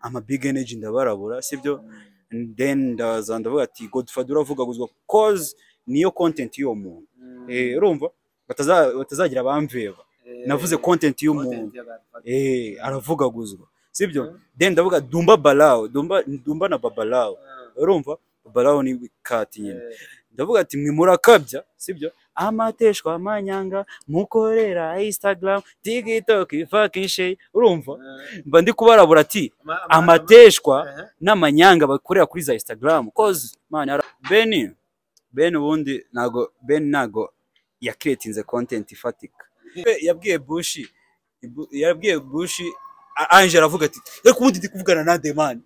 Ama big energy ndabarabura, sibyo? And then ndaza ndavuga ati Godfather uravugaguzwa, cause niyo content y'uwo muntu. Urumva batazagira abamveba, navuze content y'umuntu, aravugaguzwa, sibyo? Then ndavuga Dumba Balao, Dumba Dumba na Babalao. Urumva Babalao ni kati nyine. Ndavuga ati mwe murakabya, sibyo? Amateshwa amanyanga mukorera Instagram, TikTok, fucking shit. Urumva mba ndi kubarabura ati amateshwa n'amanyanga bakorera kuri za Instagram, cause man Ben ubundi ntago Ben ntago yakreatinze content ifatika. Yabwiye Bushi Ange aravuga ati reka ubundi ndi kuvugana na Demani.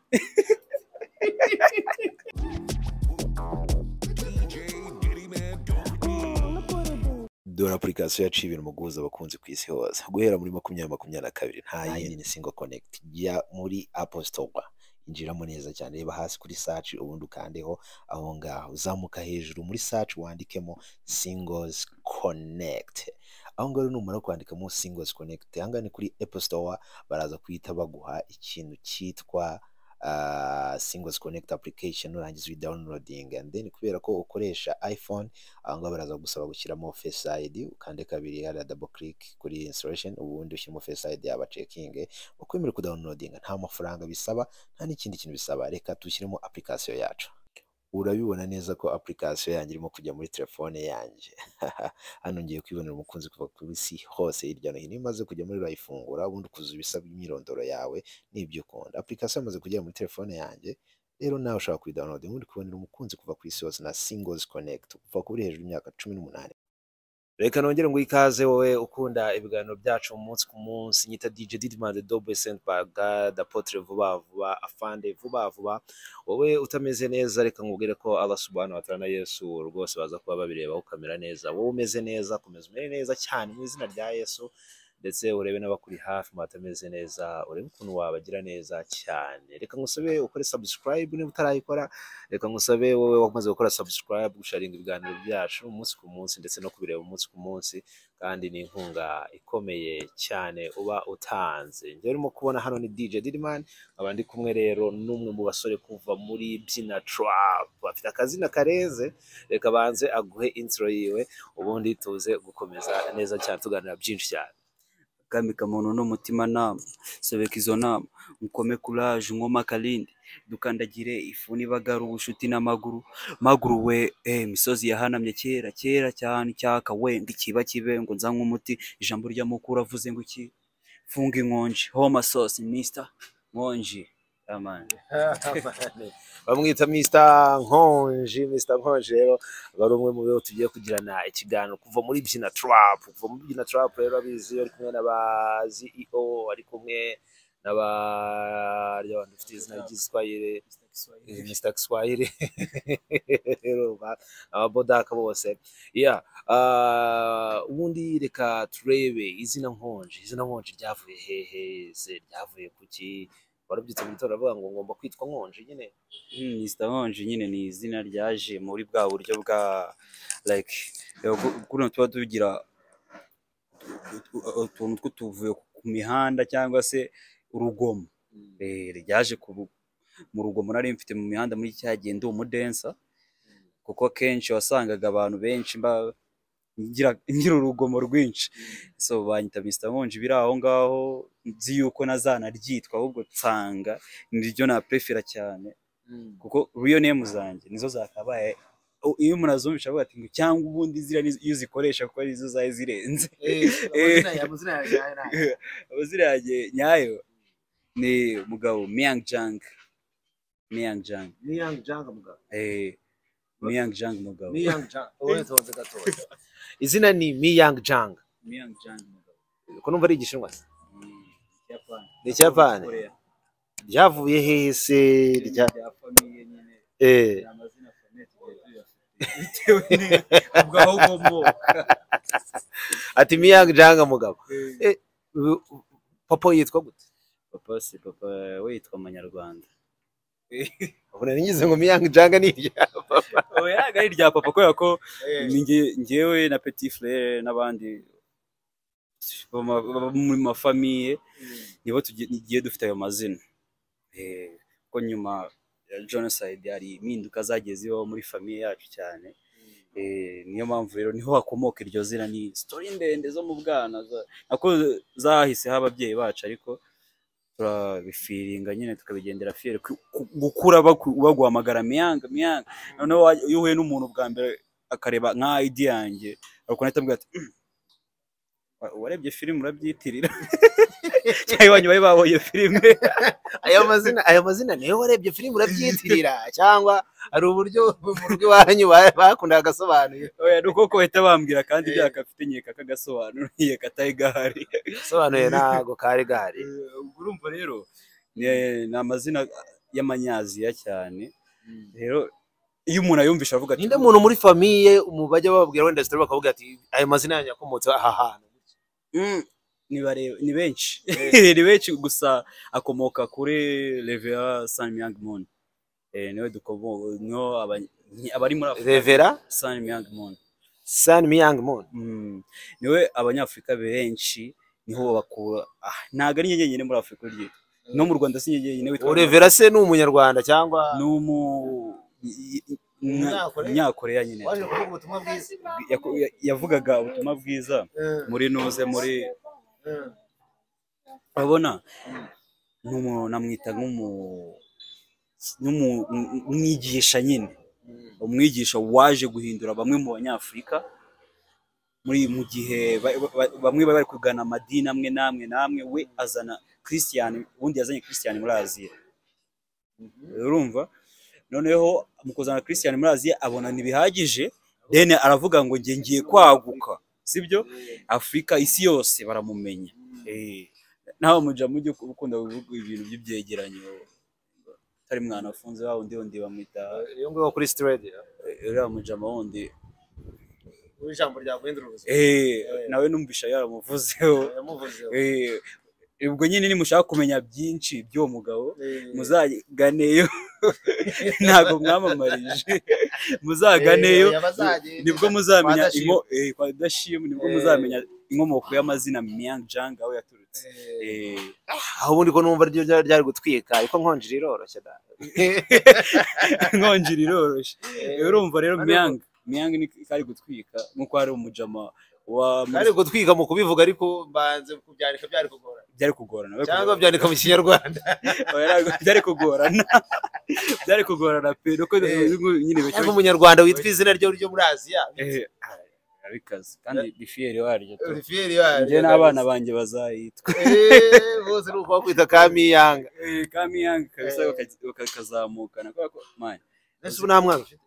Dore application yaciye ibintu mu guhuza abakunzi ku isi hose guhera muri 2022, nta yindi ni Single Connect. Jya muri Apple Store, injiramo neza cyane, reba hasi kuri search, ubundi ukandeho aho ngaho, uzamuka hejuru muri search wandikemo Singles Connect. Aho ngaho numara kwandikamo Singles Connect, aha ngaha ni kuri Apple Store, baraza kuhita baguha ikintu cyitwa Singles Connect application, nurangiza uyi downloading. And then kubera ko ukoresha iPhone, aho ngaho baraza gusaba gushyiramo Face ID, ukande kabiri hariya, double click kuri installation, ubundi ushyiramo Face ID yaba checking ukwemera kudownloadinga. Nta mafaranga bisaba, nta n'ikindi kintu bisaba. Reka dushyiremo application yacu. Urabibona neza ko application yanjye irimo kujya muri telefone yanjye. Hano ngiye kwibonera umukunzi kuva ku isi hose hirya no hino. Iyo umaze kujya muri, urayifungura, ubundi ukuzuza ibisabwa, imyirondoro yawe n'ibyo ukunda. Application yamaze kugera muri telefone yanjye rero, nawe ushobora kuyidownload ubundi kubonera umukunzi kuva ku isi hose na Singles Connect, kuva kuri hejuru y'imyaka 18. Reka nongere ngo ikaze wowe ukunda ibiganiro byacu umunsi ku munsi. Nyita DJ Didman the Double Saint Bagad Apotre vuba vuba, afande vuba vuba. Wowe utameze neza, reka nkubwire ko Allah subhanahu wa ta'ala na Yesu rwose baza kuba babireba ukamera neza. Wowe umeze neza, komeza umere neza cyane mu izina rya Yesu, ndetse urebe n'abakuri hafi mu batameze neza, urebe ukuntu wabagira neza cyane. Reka ngusabe ukore subscribe niba utarayikora. Reka ngusabe wowe wamaze gukora subscribe, gusharinga ibiganiro byacu umunsi ku munsi ndetse no kubireba umunsi ku munsi, kandi ni inkunga ikomeye cyane uba utanze. Njyewe urimo kubona hano ni DJ Didman, nkaba ndi kumwe rero n'umwe mu basore kuva muri Byina Trap, afite akazina karenze. Reka banze aguhe intro yiwe, ubundi tuze gukomeza neza cyane tuganira byinshi cyane. Kambika muntu n'umutima nama sobeka izo nama nkome courage nkoma kalindi dukandagire ifuni bagara ubushuti n'amaguru maguru we, misozi yahanamye kera kera cyane icyaka we ngo ikiba kibe ngo nzanywe umuti ijambo rya mukuru avuze ngo iki funga inkonji homa sauce Mr Nkonji aman. Bamwita Mr Nkonji. Mr Nkonji rero aba ari umwe mu bo tugiye kugirana ikiganiro kuva muri Byina Trap. Kuva muri Byina Trap rero abizi, ari kumwe n'aba CEO, ari kumwe n'aba abantu bafite izina ry'Igiswahili, Mr Kiswahili, urumva ababodaka bose. Yeah, ubundi reka turebe izina Nkonji. Izina Nkonji ryavuye hehe se? Ryavuye kuki? Warabyutse mu gitondo aravuga ngo ngomba kwitwa Nkonji nyine? Mr Nkonji nyine ni izina ryaje muri bwa buryo bwa like kuno tuba tugira utuntu tw'utuvuyo ku mihanda cyangwa se urugomo. Ryaje mu rugomo nari mfite mu mihanda muri cya gihe ndi umudancer, kuko kenshi wasangaga abantu benshi ngira urugomo rwinshi, so banyita Mr Nkonji. Biri aho ngaho, nzi yuko nazanaryitwa, ahubwo nsanga niryo naprefera cyane, kuko real name zanjye nizo zakabaye iyo umuntu azumvisha avuga ati ngo cyangwa ubundi ziriya iyo uzikoresha kuko arizo zari zirenze. Amazina yanjye nyayo ni Mugabo Miang Jang, Miang Jang. Miyang Jang Mugabo. Miang Jang Mugabo. Miyang Jang, wowe tonze gatoya, izina ni Miyang Jang? Miang Jang Mugabo. Ko numva ari Igishinwa se? Ikiyapani. Ni Ikiyapani? Korea. Ryavuye hehe se rya Rya famille nyine. Ni amazina famille tugiye tuyafite bitewe ubwo aho ukomoka. Ati Miyang Jang Mugabo. Papa yitwa gute? Papa si papa we, yitwa Amanyarwanda. Ubona ngize ngo Miyang Jang ni irya papa. Oya, ntabwo ari irya papa, kubera ko ni njyewe na petit frère n'abandi baba muri mafamille nibo tugiye dufite ayo mazina. Ko nyuma ya genocide hari impinduka zagiye zibaho muri famille yacu cyane. Niyo mpamvu rero niho hakomoka iryo zina. Ni story ndende zo mu bwana nako zahiseho ababyeyi bacu, ariko turabifiringa nyine tukabigendera fier. Gukura baguhamagara Miyanga Miyanga, noneho iyo uhuye n'umuntu bwa mbere akareba nka ID yanjye, ariko ahita ambwira ati: Warebye filime urabyitirira, cyangwa iwanyu bari babonye filime?" Aya mazina niyo warebye filime urabyitirira, cyangwa hari uburyo mu rugo iwanyu bakundaga agasobanuye? Oya, ni uko bahita bambwira kandi byakafite nkeka kagasobanuro, nkeka katari gahari. Gasobanuye ntago kari gahari. Ubwo urumva rero ni amazina y'amanyaziya cyane. Rero iyo umuntu ayumvisha avuga ati Ninde muntu muri famille mu bajya bababwira wenda story bakavuga ati ayo mazina yanyu yakomotse aha hantu? Ni benshi, ni benshi, gusa akomoka kuri Revera Sun Myung Moon. Niwe dukomoka, niho abari muri Afurika. Revera Sun Myung Moon. Sun Myung Moon. Niwe abanyafurika benshi niho bakura. Ntabwo ari njye njyenyine muri Afurika uryitwa, no mu Rwanda si njye njyenyine witwa. Revera se ni umunyarwanda cyangwa? Ni Umunyakoreya? Umunyakoreya nyine. Waje kuvuga ubutumwa bwiza. Yavugaga ubutumwa bwiza muri nuze muri urabona namwita nk'umwigisha nyine, umwigisha waje guhindura bamwe mu banyafurika muri mu gihe bamwe bari kugana amadini amwe n'amwe n'amwe, we azana Christian. Ubundi yazanye Christian muri Aziya, urumva? Noneho mu kuzana Christian muri Aziya abona ntibihagije, then aravuga ngo ngiye kwaguka, sibyo? Afurika, isi yose baramumenya. Nawe muja mujye ukunda kuvuga ibintu by'ibyegeranyo, utari mwana afunze wa wundi wundi bamwita Iyo nguyo kuri straight. Uriya mujama wundi. Ijambo ryaguhindura ubuzima. Nawe numvisha yaramuvuzeho. Yamuvuzeho. Ubwo nyine nimushaka kumenya byinshi by'uwo mugabo muzaganeyo, ntabwo mwamamarije, muzaganeyo. Nibwo muzamenya kwa Dashim, nibwo muzamenya inkomoko y'amazina Myang Jang aho yaturutse. Aho ubundi ko numva ryo ryari gutwika, ariko nkonje riroroshye da. Nkonje riroroshye. Urumva rero Myang Myang ni kari gutwika nkuko hari umujama wa Kari gutwika mu kubivuga, ariko mbanze kubyandika byari kugorana. Byari kugorana. Cyangwa byandika mu kinyarwanda. Byari kugorana, byari kugorana pe, nuko nyine Cyangwa umunyarwanda witwa izina ryo ryo muri Aziya. Arabikaze kandi bifiyeri waryo tu. Fiyeri waryo. Njye n'abana banjye bazayitwa. Bose ni uko bakwita Kamiyanga. Kamiyanga kabisa, bakakazamukana kubera ko man. Ese ubu nta mwana ufite?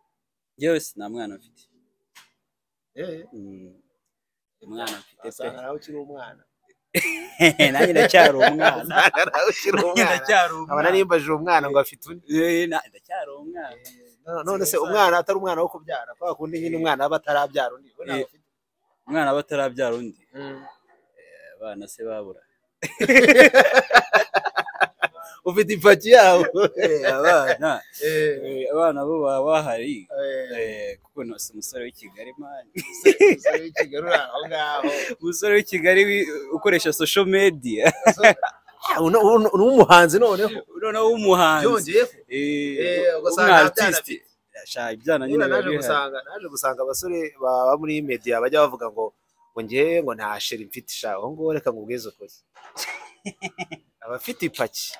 Njyewe si nta mwana mfite. Umwana mfite pe. Asanga nawe ukiri umwana. Nanjye ndacyari umwana. Asanga nawe ukiri Nanjye umwana. ndacyari Nkaba umwana. narimbajije umwana ngo afite undi. Ndacyari umwana. None se umwana atari umwana wo kubyara, kwa kundi nyine umwana aba atarabyara undi, we ntawe ufite? Umwana aba atarabyara undi. Abana se babura? Ufite ipaki yabo. Abana abana bo baba bahari. Kuko nose umusore w'i Kigali man. Umusore w'i Kigali uri aho ngaho. Umusore w'i Kigali ukoresha social media. Ah, ni umuhanzi noneho. Noneho w'umuhanzi. Byongeyeho. Ugasanga nta byana. W'umu-artiste. Sha, ibyana nyine Nyine biba naje bihari. gusanga abasore baba muri media bajya bavuga ngo njyewe ngo nta chérie mfite. Sha, aho ngaho reka nkubwize ukuri, abafite ipaki.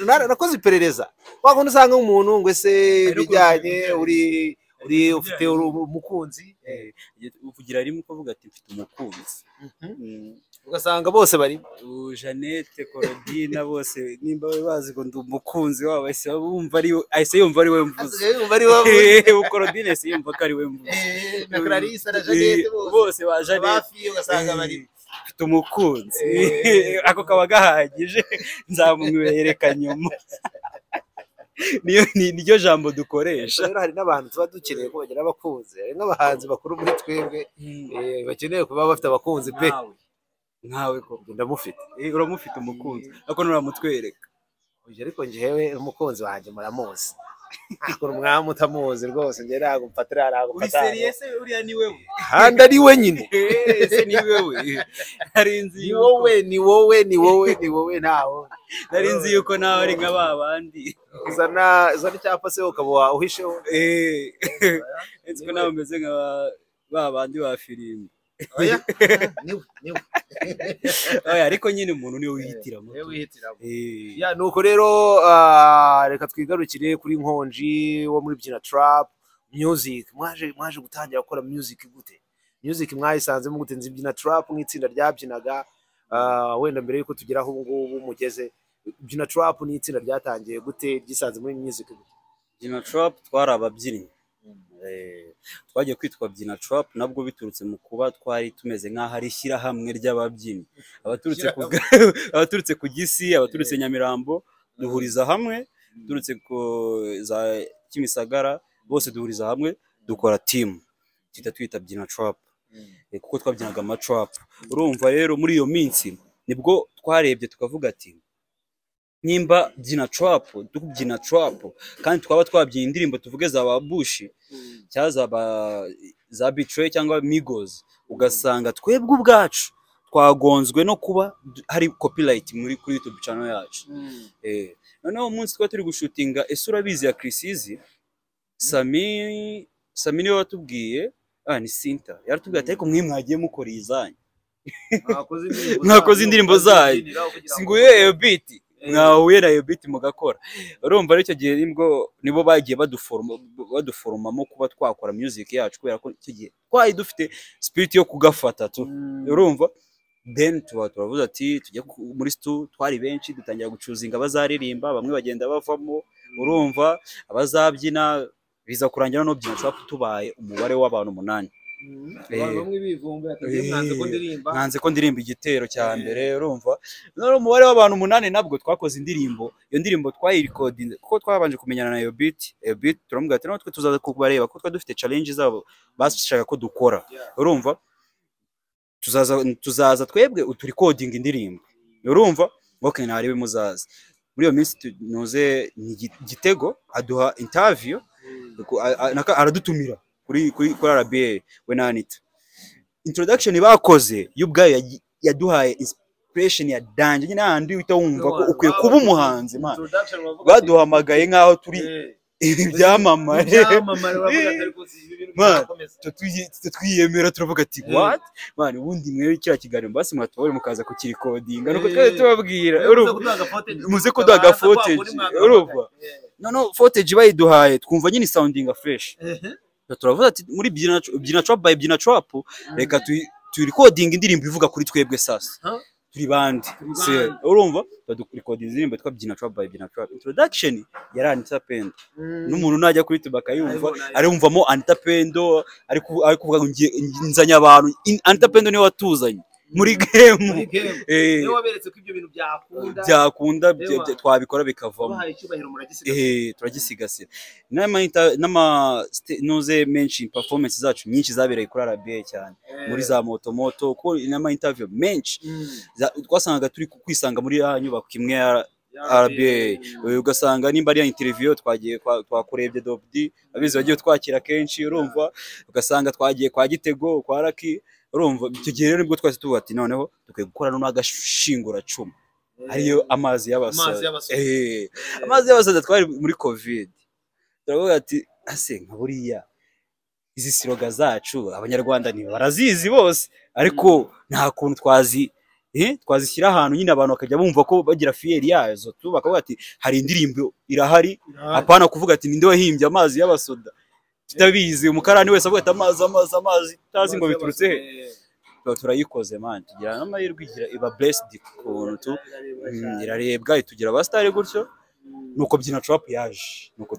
Nakoze iperereza, wa kundi usanga umuntu ngo ese Ariko ibijyanye uri ufite umukunzi. Uvugira rimwe ukavuga ati mfite umukunzi. Ugasanga bose bari Ubu Jeannette, Korodina, bose nimba bari bazi ngo ndi umukunzi wabo, ahise bumva ari we, ahise yumva ari we mvuze. Asigaye yumva ari wowe. Ubu Korodina ahise yumva ko ari we mvuze. Na Clarisse na Jeannette bose. Bose ba Jeannette. Abafi ugasanga bari Mfite umukunzi. Ako kaba gahagije, nzamwereka nyuma. Niyo niryo jambo dukoresha. Rero hari n'abantu tuba dukeneye ko bagira abakunzi, hari nk'abahanzi bakuru muri twebwe bakeneye kuba bafite abakunzi pe. Nkawe ko Ndamufite. Uramufite umukunzi, ariko nturamutwereka. Uyu ariko njyewe umukunzi wanjye muramuzi. Akora umwami utamuzi rwose, njye ntabwo mfatira, ntabwo Uri mfata. serious se? Uriya ni wewe? Handi ari we nyine. Ese ni wewe? Nari nzi Ni yuko wowe, ni wowe, ni wowe, ni wowe, ntawe. Nari nzi yuko nawe ari nka ba bandi. Uzana icyapa se ukaba uhisheho? Eh, nzi ko nawe umeze nka ba bandi ba firimbi. Oya, niwe, niwe. Oya, ariko nyine umuntu niwe wihitiramo. Niwe wihitiramo. Eh. Ya, nuko rero reka twigarukire kuri Nkonji wo muri Byina Trap Music. Mwaje gutangira gukora music gute? Music mwayisanzemo gute? Nzi Byina Trap nk'itsinda ryabyinaga, wenda mbere yuko tugera aho ubu ngubu mugeze, Byina Trap ni itsinda ryatangiye gute, ryisanze muri music gute? Byina Trap twari ababyinnyi. Twagiye kwitwa Byina Trap nabwo biturutse mu kuba twari tumeze nk'aho ari ishyirahamwe ry'ababyinnyi, abaturutse ku Gisi, abaturutse Nyamirambo, duhuriza hamwe, duturutse ku za Kimisagara, bose duhuriza hamwe dukora team, tuhita twita Byina Trap, kuko twabyinaga ama trap. Urumva rero, muri iyo minsi nibwo twarebye tukavuga ati nimba Byina Trap tubyina trap kandi twaba twabyina indirimbo, tuvuge za ba Bush cyangwa za B-Threy cyangwa Migos, ugasanga twebwe ubwacu twagonzwe no kuba hari copyright muri kuri YouTube channel yacu. Noneho umunsi twari turi gushutinga Ese Urabizi ya Chriss Eazy, Sami niwe watubwiye, ni Sinta yaratubwiye ati: "Ariko mwe mwagiye mukora izanyu, mwakoze indirimbo zanyu, singuye iyo beat, mwahuye na iyo beat mugakora." Urumva rero, icyo gihe nibwo nibo bagiye baduforomamo kuba twakora music yacu, kubera ko icyo gihe twari dufite spirit yo kugafata tu. Urumva, then tuba turavuze ati tujye muri stu, twari benshi, dutangira gucuzinga abazaririmba, bamwe bagenda bavamo, urumva, abazabyina, biza kurangira no Byina Trap tubaye umubare w'abantu 8. Bamwe bivumbuye ati: "Mwanze ko ndirimba." Mwanze ko ndirimba igitero cya mbere. Urumva, noneho umubare w'abantu 8 nabwo twakoze indirimbo. Iyo ndirimbo twayirikodinze kuko twabanje kumenyana na iyo beat. Iyo beat turamubwira ati natwe tuzaza kubareba, kuko twari dufite challenge zabo bashaka ko dukora. Urumva, tuzaza twebwe uturikodinga indirimbo. Urumva, okay, ntarebe muzaza. Muri iyo minsi nuze ni Gitego aduha interview, aradutumira kuri RBA, we na Anita. Introduction bakoze yo ubwayo yaduhaye inspiration ya danger nyine, handi uhita wumva ko ukwiye kuba umuhanzi, man. Baduhamagaye nk'aho turi ibyamamare. Man, twiyemera, turavuga ati: "What, man, ubundi mwewe kiriya kiganiro basi mwatubabare mukaza kukirikodinga." Nuko twari tubabwira, urumva, muze kuduha aga footage. Urumva, noneho footage bayiduhaye, twumva nyine soundinga fresh. Turavuga ati muri Byina Trap by Byina Trap, reka tuyirikodinga indirimbo ivuga kuri twebwe sasa. Huh? Turi bande? Turi Se, bande. Urumva, tudurikodinga indirimbo yitwa Byina Trap by Byina Trap. Introduction yari Anita Pendo, n'umuntu najya kuri YouTube akayumva, Ayibona. arumvamo Anita Pendo ari kuvuga ngo nzanye abantu. Anita Pendo niwe watuzanye muri game. Niwe waberetse ko ibyo bintu byakunda. Byakunda. Ewa. Twabikora bikavamo. Wabahaye icyubahiro, muragisiga. Turagisigasira. N'ama nuze menshi, performance zacu nyinshi zabereye kuri RBA cyane, muri za moto moto, kuko n'ama interview menshi twasangaga turi kwisanga muri ya nyubako imwe ya RBA. Ugasanga nimba ari ya interview twagiye twakurebye Dobdi abizi bagiye twakira kenshi. Urumva, ugasanga twagiye kwa Gitego, kwa Raki. Urumva, icyo gihe rero nibwo twese tuvuga ati noneho dukwiye gukora noneho agashinguracumu, ariyo Amazi Amazi y'Abasaza. y'Abasaza. Amazi y'Abasaza, twari muri Covid, turavuga ati ase nka buriya izi slogan zacu Abanyarwanda barazizi bose, ariko nta kuntu twazi twazishyira ahantu nyine abantu bakajya bumva ko bagira fierté yazo tu, bakavuga ati hari indirimbo irahari, apana kuvuga ati ninde wahimbye Amazi y'Abasoda tutabizi, umukarani wese avuga ati amazi, amazi, amazi, utazi ngo biturutse he. Tuba turayikoze, man, tugira n'amahirwe igira iba blessed ukuntu tu, irarebwa, itugira abasitari gutyo. Nuko Byina Trap yaje, nuko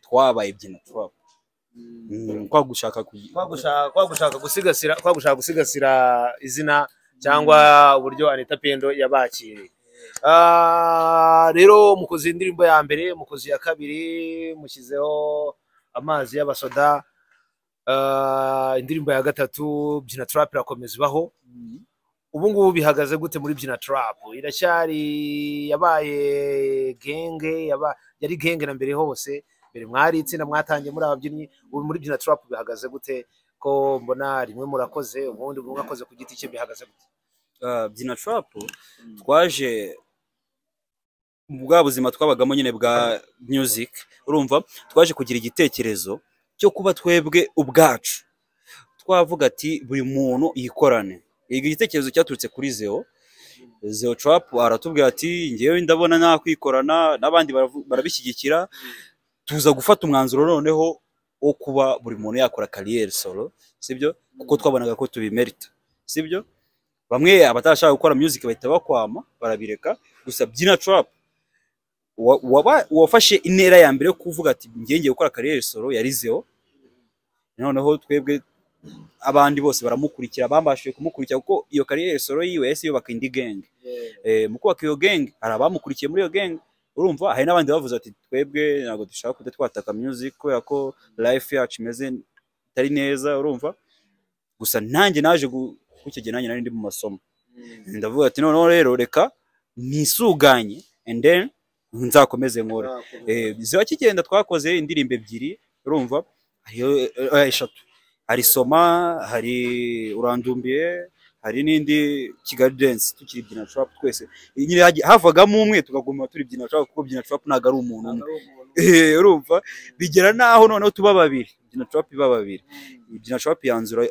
twabaye Byina Trap. Kwa gushaka Kwa gushaka gusigasira izina cyangwa uburyo Anita Pendo yabakiriye. Rero mukoze indirimbo ya mbere, mukoze iya kabiri, mushyizeho Amazi y'Abasoda, indirimbo ya gatatu, Byina Trap irakomeza ibaho. Ubu ngubu bihagaze gute muri Byina Trap? Iracyari yabaye gang, yari gang na mbere hose? Mbere mwari itsinda, mwatangiye muri ababyinnyi, ubu muri Byina Trap bihagaze gute? Ko mbona rimwe murakoze, ubundi umwe akoze ku giti cye, bihagaze gute? Byina Trap twaje bwa buzima twabagamo nyine bwa music, urumva twaje kugira igitekerezo cyo kuba twebwe ubwacu twavuga ati buri muntu yikorane. Igitekerezo cyaturutse kuri Zeo. Zeo Trap aratubwira ati ngewe ndabona nakwikorana, n'abandi barabishyigikira. Tuza gufata umwanzuro noneho wo kuba buri muntu yakora career solo, sibyo? Kuko twabonaga ko tubimerita, sibyo? Bamwe abatashaka gukora music bahita bakwama barabireka. Gusa Byina Trap wafashe intera ya mbere yo kuvuga ati ngiye ngiye gukora career solo yari Zeo. Noneho twebwe abandi bose baramukurikira, bambashije kumukurikira kuko iyo career solo yiwe yahise yubaka indi gang. Mu kubaka iyo gang hari abamukurikiye muri iyo gang, urumva hari n'abandi bavuze ati twebwe ntabwo dushaka kujya twataka music kubera ko life yacu imeze itari neza, urumva. Gusa nanjye naje kuko icyo gihe nanjye nari ndi mu masomo, ndavuga ati noneho rero reka nisuganye and then nzakomeze nkore. Ziba kigenda, twakoze indirimbo ebyiri, urumva hariyo eshatu, hari Soma, hari Urandumbiye, hari n'indi Kigali Dance. Tukiri Byina Trap twese nyine havagamo umwe tukaguma turi Byina Trap, kuko Byina Trap ntabwo ari umuntu umwe. Urumva bigera naho noneho tuba babiri, Byina Trap iba babiri. Byina Trap yanzura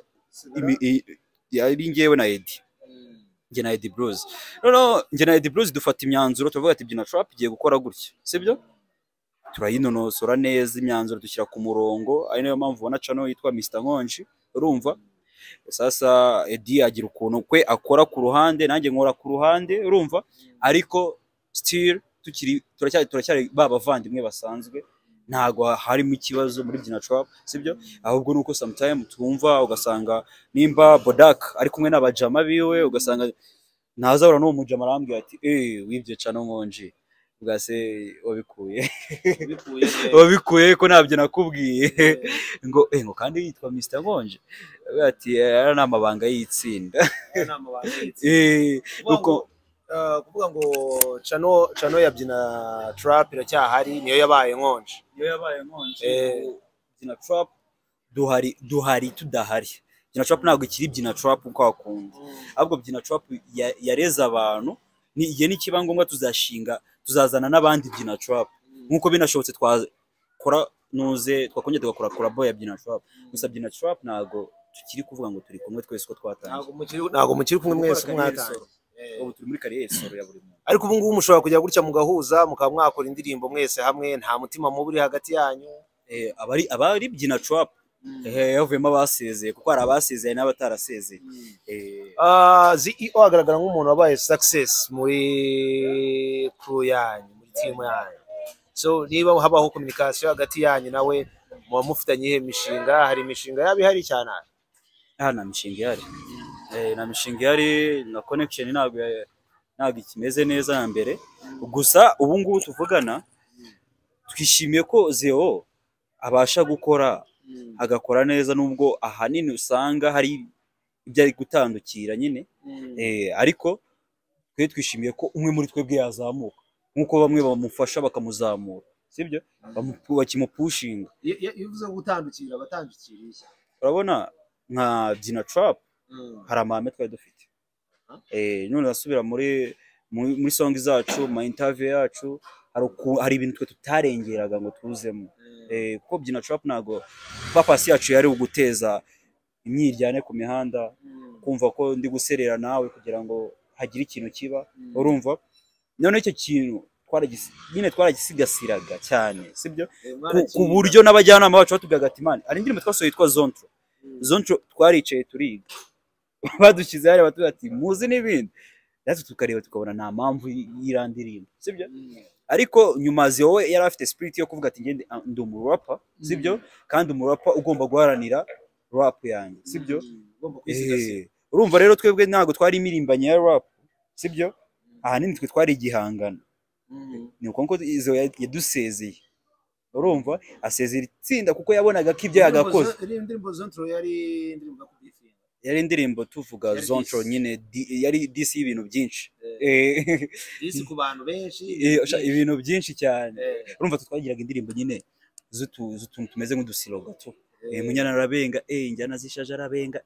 yari njyewe na Eddie, njye na Eddie Blues. Noneho njye na Eddie Blues dufata imyanzuro, tuvuga ati Byina Trap igiye gukora gutya, sibyo? Turayinonosora neza imyanzuro, dushyira ku murongo, ari nayo mpamvu ubona channel yitwa Mr Nkonji. Urumva sasa Eddie agira ukuntu kwe akora ku ruhande, nanjye nkora ku ruhande, urumva, ariko still tukiri turacyari ba bavandimwe basanzwe, ntago harimo ikibazo muri Byina Trap, sibyo? Ahubwo nuko sometime twumva ugasanga nimba Bodak ari kumwe n'abajama biwe, ugasanga ntazahura n'uwo mujama arambwira ati wibye channel Nkonji, bwase wabikuye wabikuye ko ntabyo nakubwiye, ngo ngo kandi yitwa Mr Nkonji, ati aya ni amabanga y'itsinda. Uko Kuvuga ngo channel ya Byina Trap iracyahari, niyo yabaye Nkonji. Niyo yabaye Nkonji. Byina Trap duhari tudahari. Byina Trap ntabwo ikiri Byina Trap uko wakunda, ahubwo Byina Trap yareze abantu. Ni igihe nikiba ngombwa tuzashinga, tuzazana n'abandi Byina Trap, nkuko binashobotse twakora nuze twakongera tugakora collabo ya Byina Trap. Gusa Byina Trap ntabwo tukiri kuvuga ngo turi kumwe twese uko twatangiye. Ntabwo mukiri kumwe mwese mwatangiye. Ubu turi muri career solo ya buri muntu. Ariko ubu ngubu mushobora kujya gutya mugahuza, mukaba mwakora indirimbo mwese hamwe, nta mutima mubi uri hagati yanyu? Abari Byina Trap yavuyemo abasezeye, kuko hari abasezeye n'abatarasezeye. CEO agaragara nk'umuntu wabaye success muri crew yanyu, muri team yanyu. So niba habaho communication hagati yanyu nawe, muba mufitanye iyihe mishinga? Hari imishinga yaba ihari cyane? Nta mishinga ihari. Nta mishinga ihari, na connection ntabwo ikimeze neza na mbere. Gusa ubu ngubu tuvugana twishimiye ko Zeo abasha gukora, agakora neza, nubwo ahanini usanga hari ibyo ari gutandukira nyine. Ariko twe twishimiye ko umwe muri twebwe yazamuka, nkuko bamwe bamufasha bakamuzamura, sibyo? Bakimupushinga. Iyo uvuze gutandukira, abatandukiriye? Urabona nka Byina Trap hari amahame twari dufite. None nasubira muri song zacu, ma interview yacu, hari ibintu twe tutarengeraga ngo tuzemo. Kuko Byina Trap ntago purpose yacu yari uguteza imyiryane ku mihanda, kumva ko ndi guserera nawe kugira ngo hagire ikintu kiba, urumva. None icyo kintu nyine twaragisigasiraga cyane, sibyo? Ku buryo n'abajyanama bacu batubwiraga ati man, hari indirimbo twasohoye yitwa Zontro. Zontro twaricaye turiga, badushyize hariya batubwira ati muzi n'ibindi, natwe tukareba tukabona nta mpamvu y'iriya ndirimbo, sibyo? Ariko nyuma Zeo yari afite spirit yo kuvuga ati ngende ndi umurapa, sibyo? Kandi umurapa ugomba guharanira rap yanjye, sibyo? Urumva rero twebwe ntabwo twari imirimbanye ya rap, sibyo? Ahanini twe twari igihangano. Ni uko ngo Zeo yadusezeye, urumva asezera itsinda kuko yabonaga ko ibyo yagakoze. Indirimbo Zontro yari indirimbo yo yari indirimbo tuvuga Zontro nyine yari disi y'ibintu byinshi. Disi ku bantu benshi, ibintu byinshi cyane. Urumva twagiraga indirimbo nyine z'utuntu tumeze nk'udusiroga tu. Munyana arabenga, injyana zishaje arabenga,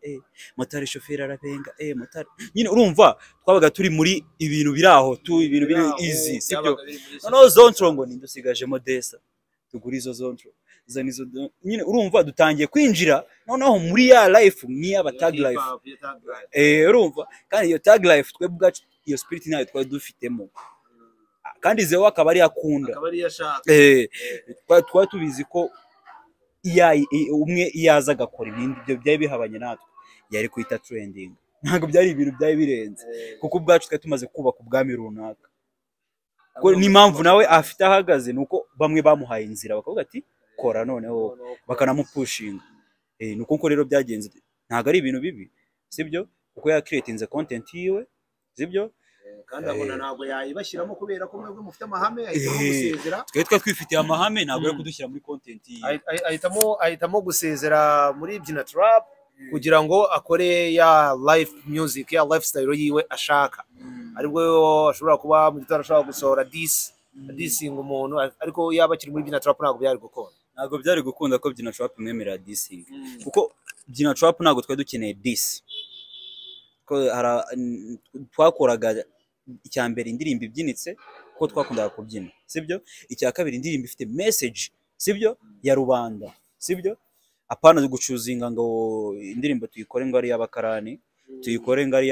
motari shoferi arabenga, motari nyine. Urumva twabaga turi muri ibintu biri aho tu, ibintu biri easy, sibyo? Noneho zontro ngo ninde usigajemo desa, tugura izo zontro, zana izo nyine. Urumva dutangiye kwinjira noneho muri ya life nk'iy'aba thug life. Urumva kandi iyo thug life, twebwe ubwacu iyo spirit nayo twari dufitemo, kandi Zeo akaba ari akunda, akaba ariyo ashaka. Twari tubizi ko umwe iyo aza agakora ibindi, ibyo byari bihabanye natwe, yari kwita trending. Ntabwo byari ibintu byari birenze, kuko ubwacu twari tumaze kubaka ubwami runaka. Kuko n'impamvu nawe afite ahagaze ni uko bamwe bamuhaye inzira, bakavuga ati kora, noneho bakanamupushinga. Ni uko nguko rero byagenze. Ntabwo ari ibintu bibi, sibyo? Kuko yacreatinze content yiwe, sibyo? Kandi abona ntabwo yayibashyiramo kubera ko mwebwe mufite amahame, ahitamo gusezera. Twari twifitiye amahame, ntabwo ari kudushyira muri content yiwe. Ahitamo gusezera muri Byina Trap kugira ngo akore ya life music, ya lifestyle yiwe ashaka, aribwo ashobora kuba mu gitondo ashobora gusohora diss, disinga umuntu, ariko yaba akiri muri Byina Trap ntabwo byari gukunda. Ntabwo byari gukunda ko Byina Trap imwemerera dissing, kuko Byina Trap ntabwo twari dukeneye diss, ko twakoraga icya mbere indirimbo ibyinitse, kuko twakundaga kubyina, sibyo? Icya kabiri, indirimbo ifite message, sibyo, ya rubanda, sibyo? Apana gucuzinga ngo indirimbo tuyikore ngo ari iy'abakarani, tuyikore ngo ari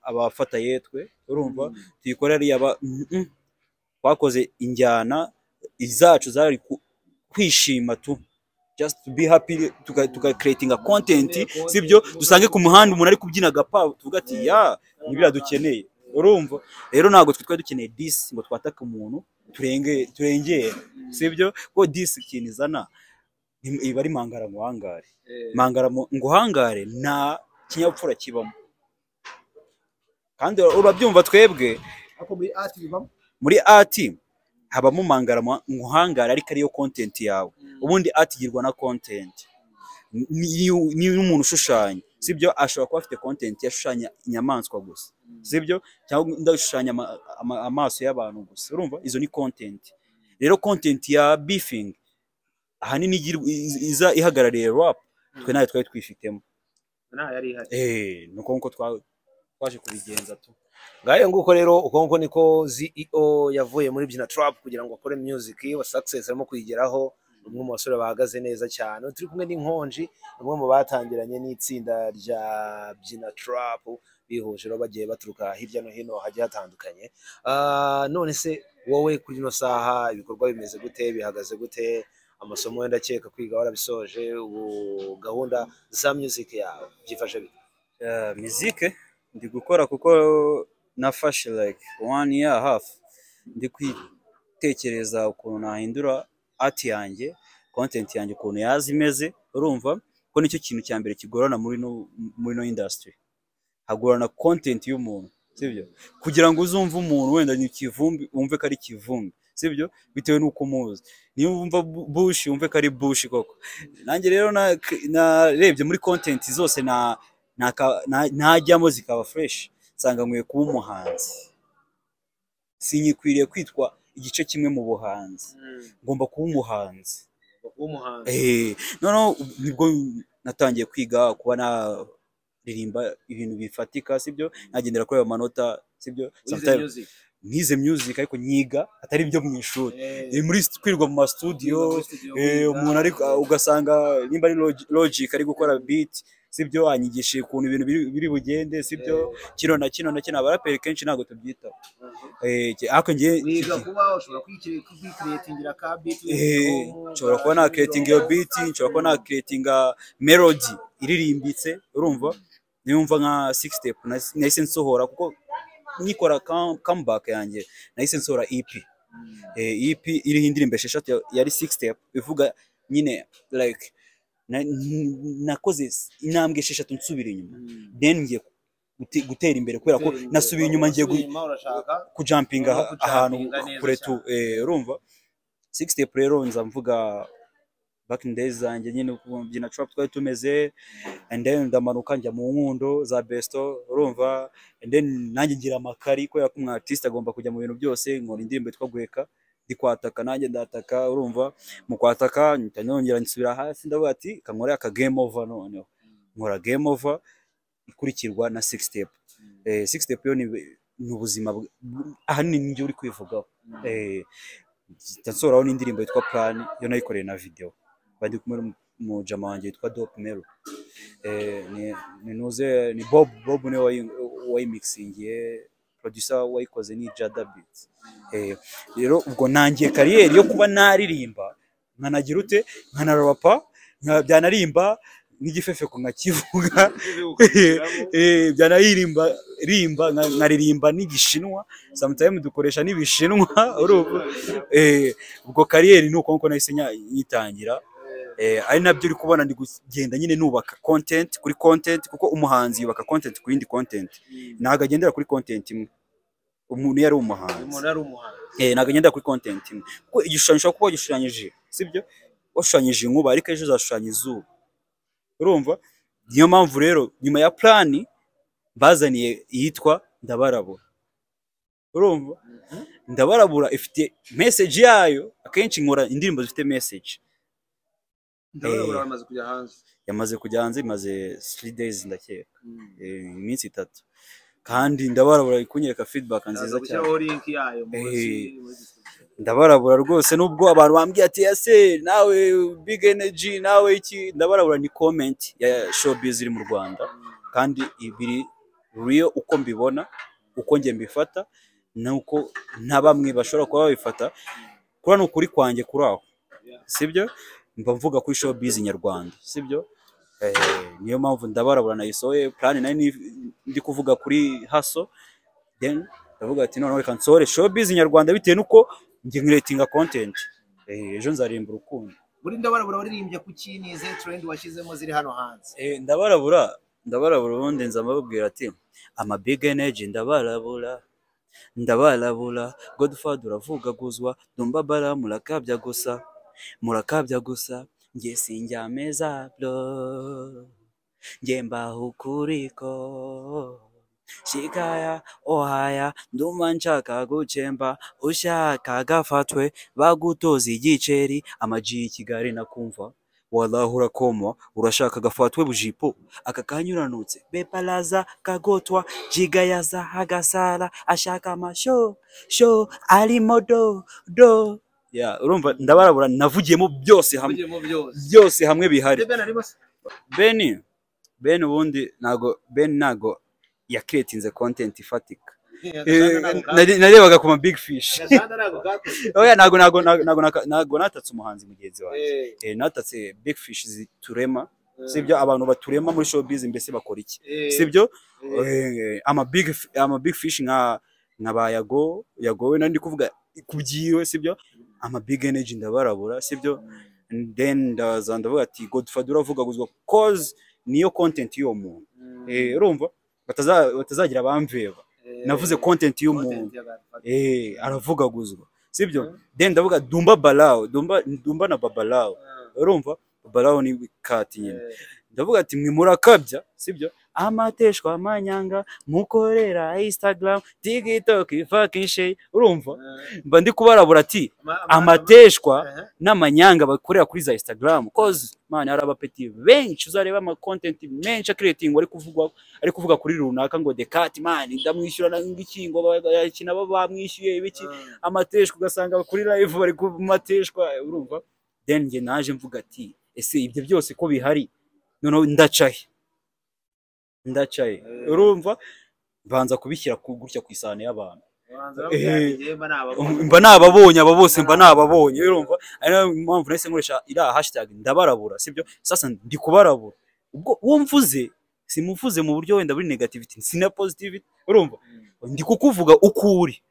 abafata yetwe, urumva, tuyikore ari iy'aba. Twakoze injyana izacu zari kwishima tu, just to be happy, tuka creatinga content, sibyo? Dusange ku muhanda umuntu ari kubyina agapa, tuvuga ati ya nibira dukeneye. Urumva rero ntabwo twe twari dukeneye diss ngo twatake umuntu turenge turengere, sibyo? Ko diss ikintu izana iba ari mangara nguhangare, mangara nguhangare, nta kinyabupfura kibamo. Kandi urabyumva twebwe Ariko muri art bibamo. Muri art habamo mangara nguhangare, ariko ariyo content yawe. Ubundi art igirwa na content. Niyo umuntu ushushanya, sibyo, ashobora kuba afite content yashushanya inyamaswa gusa, sibyo, cyangwa ndashushanya amaso y'abantu gusa. Urumva izo ni content. Rero content ya beefing ahanini iza ihagarariye rap, twe nayo twari twifitemo. Nta yari ihari. Nuko nkuko twaje kubigenza tu. Ngayo nguko rero, uko nguko niko CEO yavuye muri Byina Trap kugira ngo akore music wa success arimo kuyigeraho. Ni umwe mu basore bahagaze neza cyane. Turi kumwe n'Inkonji, umwe mu batangiranye n'itsinda rya Byina Trap, bihuje rero bagiye baturuka hirya no hino hagiye hatandukanye. None se wowe kuri ino saha ibikorwa bimeze gute, bihagaze gute? Amasomo wenda ndakeka kwiga warabisoje, ubu gahunda za music yawe byifashe bite? Musique ndi gukora, kuko nafashe like one year half ndi kwitekereza ukuntu nahindura art yanjye, content yanjye ukuntu yaza imeze. Urumva ko nicyo kintu cya mbere kigorana muri no industry, hagorana content y'umuntu, sibyo? Kugira ngo uzumve umuntu wenda ni Kivumbi, wumve ko ari Kivumbi, sibyo, bitewe n'uko umuzi. Niyo wumva Bush, wumve ko ari Bush koko. Nanjye rero narebye muri content zose najyamo zikaba fresh, nsanga nkwiye kuba umuhanzi, sinyikwiriye kwitwa igice kimwe mu buhanzi, ngomba kuba umuhanzi. Kuba umuhanzi. Noneho nibwo natangiye kwiga kuba naririmba ibintu bifatika, sibyo, nagendera kuri ayo manota, sibyo? Wize Sometimes music. Nize music, ariko nyiga atari ibyo mu ishuri. Muri kwirirwa mu ma studio. Muri studio wiga. Umuntu ari ugasanga nimba ari Logic ari gukora beat, sibyo, anyigishije ukuntu ibintu biri bugende, sibyo, kino na kino na kino. Abaraperi kenshi ntabwo tubyitaho. Ariko njye Wiga kuba ushobora kwicreatingira ka beat. Nshobora kuba na creating iyo beat, nshobora kuba na creatinga melody iririmbitse. Urumva niyumva nka six step nahise nsohora, kuko nikora comeback yanjye nahise nsohora EP. EP iriho indirimbo 6 yari six step, ivuga nyine like nakoze intambwe 6 nsubira inyuma, then ngiye gutera imbere, kubera ko nasubiye inyuma ngiye Urashaka kujumpinga no ahantu kujumpinga neza kure tu. Cyane. Urumva six step rero nza mvuga back in days zanjye nyine, ukuntu Byina Trap twari tumeze, and then ndamanuka njya mu nkundo za besto. Urumva, and then nanjye ngira amakari, kubera ko umu artiste agomba kujya mu bintu byose. Nkora indirimbo yitwa Gweka. Ndi kwataka, nanjye ndataka, urumva? Mu kwataka mpita nongera nsubira hasi, ndavuga ati kankore aka game over. Noneho nkora game over ikurikirwa na six step. Six step yo ni ubuzima ahanini ninjye uri kwivugaho. Mpita nsohoraho n'indirimbo yitwa Plan, yo nayikoreye na video, bari kumwe n'umujama wanjye witwa Dope Melo. Ni nuze ni Bob niwe wayimixingiye, producer wayikoze ni Jada Beats. Rero ubwo nangiye career yo kuba naririmba, nkanagira ute, nkanarapa, byanarimba n'igifefeko nkakivuga, byanayirimba rimba nkaririmba n'Igishinwa, sometimes dukoresha n'Ibishinwa, urumva? Ubwo career ni uko nguko nahise nyitangira. Ari nabyo uri kubona ndi kugenda nyine nubaka content kuri content, kuko umuhanzi yubaka content ku yindi content, ntabwo agendera kuri content imwe umuntu iyo ari umuhanzi. Umuntu ari umuhanzi. Ntabwo agendera kuri content imwe, kuko igishushanyo ushobora kuba wagishushanyije, sibyo, washushanyije inkuba, ariko ejo uzashushanya izuba, urumva? Niyo mpamvu rero nyuma ya Plan bazaniye iyitwa Ndabarabura, urumva? Ndabarabura ifite message yayo. Akenshi nkora indirimbo zifite message. Ndabarabura bamaze kujya hanze? Yamaze kujya hanze, imaze 3 days ndakeka, iminsi 3, kandi Ndabarabura iri kunyereka feedback nziza Ndaza cyane. gushyiraho link yayo munsi muri description. Ndabarabura rwose, nubwo abantu bambwiye ati ese nawe big energy nawe iki, Ndabarabura ni comment ya showbiz iri mu Rwanda, kandi ibiri real uko mbibona, uko njye mbifata, nuko na bamwe bashobora kuba babifata. Kuri ni ukuri kwanjye kuri aho, sibyo? Mba mvuga kuri showbiz nyarwanda, sibyo? Niyo mpamvu Ndabarabura nayisohoye. Plan nari ndi kuvuga kuri hustle, then ndavuga ati noneho reka nsohore showbiz nyarwanda bitewe nuko njye ncreatinga content. Ejo nzaririmba urukundo. Muri Ndabarabura waririmbye kuki? Ni izihe trend washyizemo ziri hano hanze? Ndabarabura ubundi nza mbabwira ati ama big energy, ndabarabura, ndabarabura, Godfather uravugaguzwa, Dumbabara murakabya gusa, murakabya gusa, njye sinjya meza bro, njye mbaho ukuriko shikaya ohaya, ndumva nshaka gucemba, ushaka gafatwe bagutoza igiceri, amaji y'i Kigali nakumva wallahi urakoma, urashaka gafatwe bujipo aka kanyuranutse bepalaza kagotwa jigayaza hagasara ashaka amasho sho arimo do do. Yeah, urumva Ndabarabura navugiyemo byose hamwe. Uvugiyemo byose. Byose hamwe bihari. Ben arimo se? Ben ubundi ntago, Ben ntago yacreatinze content ifatika. Narebaga ku ma big fish. Agashanda ntabwo kakoze. Oya, ntago natatse umuhanzi mugenzi wanjye. Natatse big fish ziturema, sibyo? Abantu baturema muri showbiz mbese bakora iki, sibyo? Ama big fish nka ba Yago. Yago we nari ndi kuvuga kubyiwe, sibyo? Ama big energy, ndabarabura, sibyo? And then ndaza ndavuga ati Godfather uravugaguzwa, cause niyo content y'uwo muntu. Urumva batazagira abamveba, navuze content y'umuntu. Aravugaguzwa, sibyo? Then ndavuga Dumba Balao, Dumba na Babalao, urumva? Babalao ni kati nyine. Ndavuga ati mwe murakabya, sibyo? Amateshwa amanyanga mukorera Instagram, TikTok, fucking shit, urumva? Mba ndi kubarabura ati amateshwa n'amanyanga bakorera kuri za Instagram, cause man hari abapeti benshi uzareba ama content menshi creating ari kuvugwa, ari kuvuga kuri runaka ngo the cat man ndamwishyura na ngiki, ngo bakina bamwishyuye ibiki, amateshwa, ugasanga kuri live bari ku mateshwa, urumva? Then njye naje mvuga ati ese ibyo byose ko bihari, noneho ndacahe, ndacahe? Urumva banza kubishyira gutya ku isahani y'abantu. Mba nababonye abo bose, mba nababonye, urumva? Ari nayo mpamvu nahise nkoresha iriya hashtag ndabarabura, sibyo? Sasa ndi kubarabura, ubwo uwo mvuze simuvuze mu buryo wenda buri negativity, sina positivity, urumva? Ndi kukuvuga uko uri,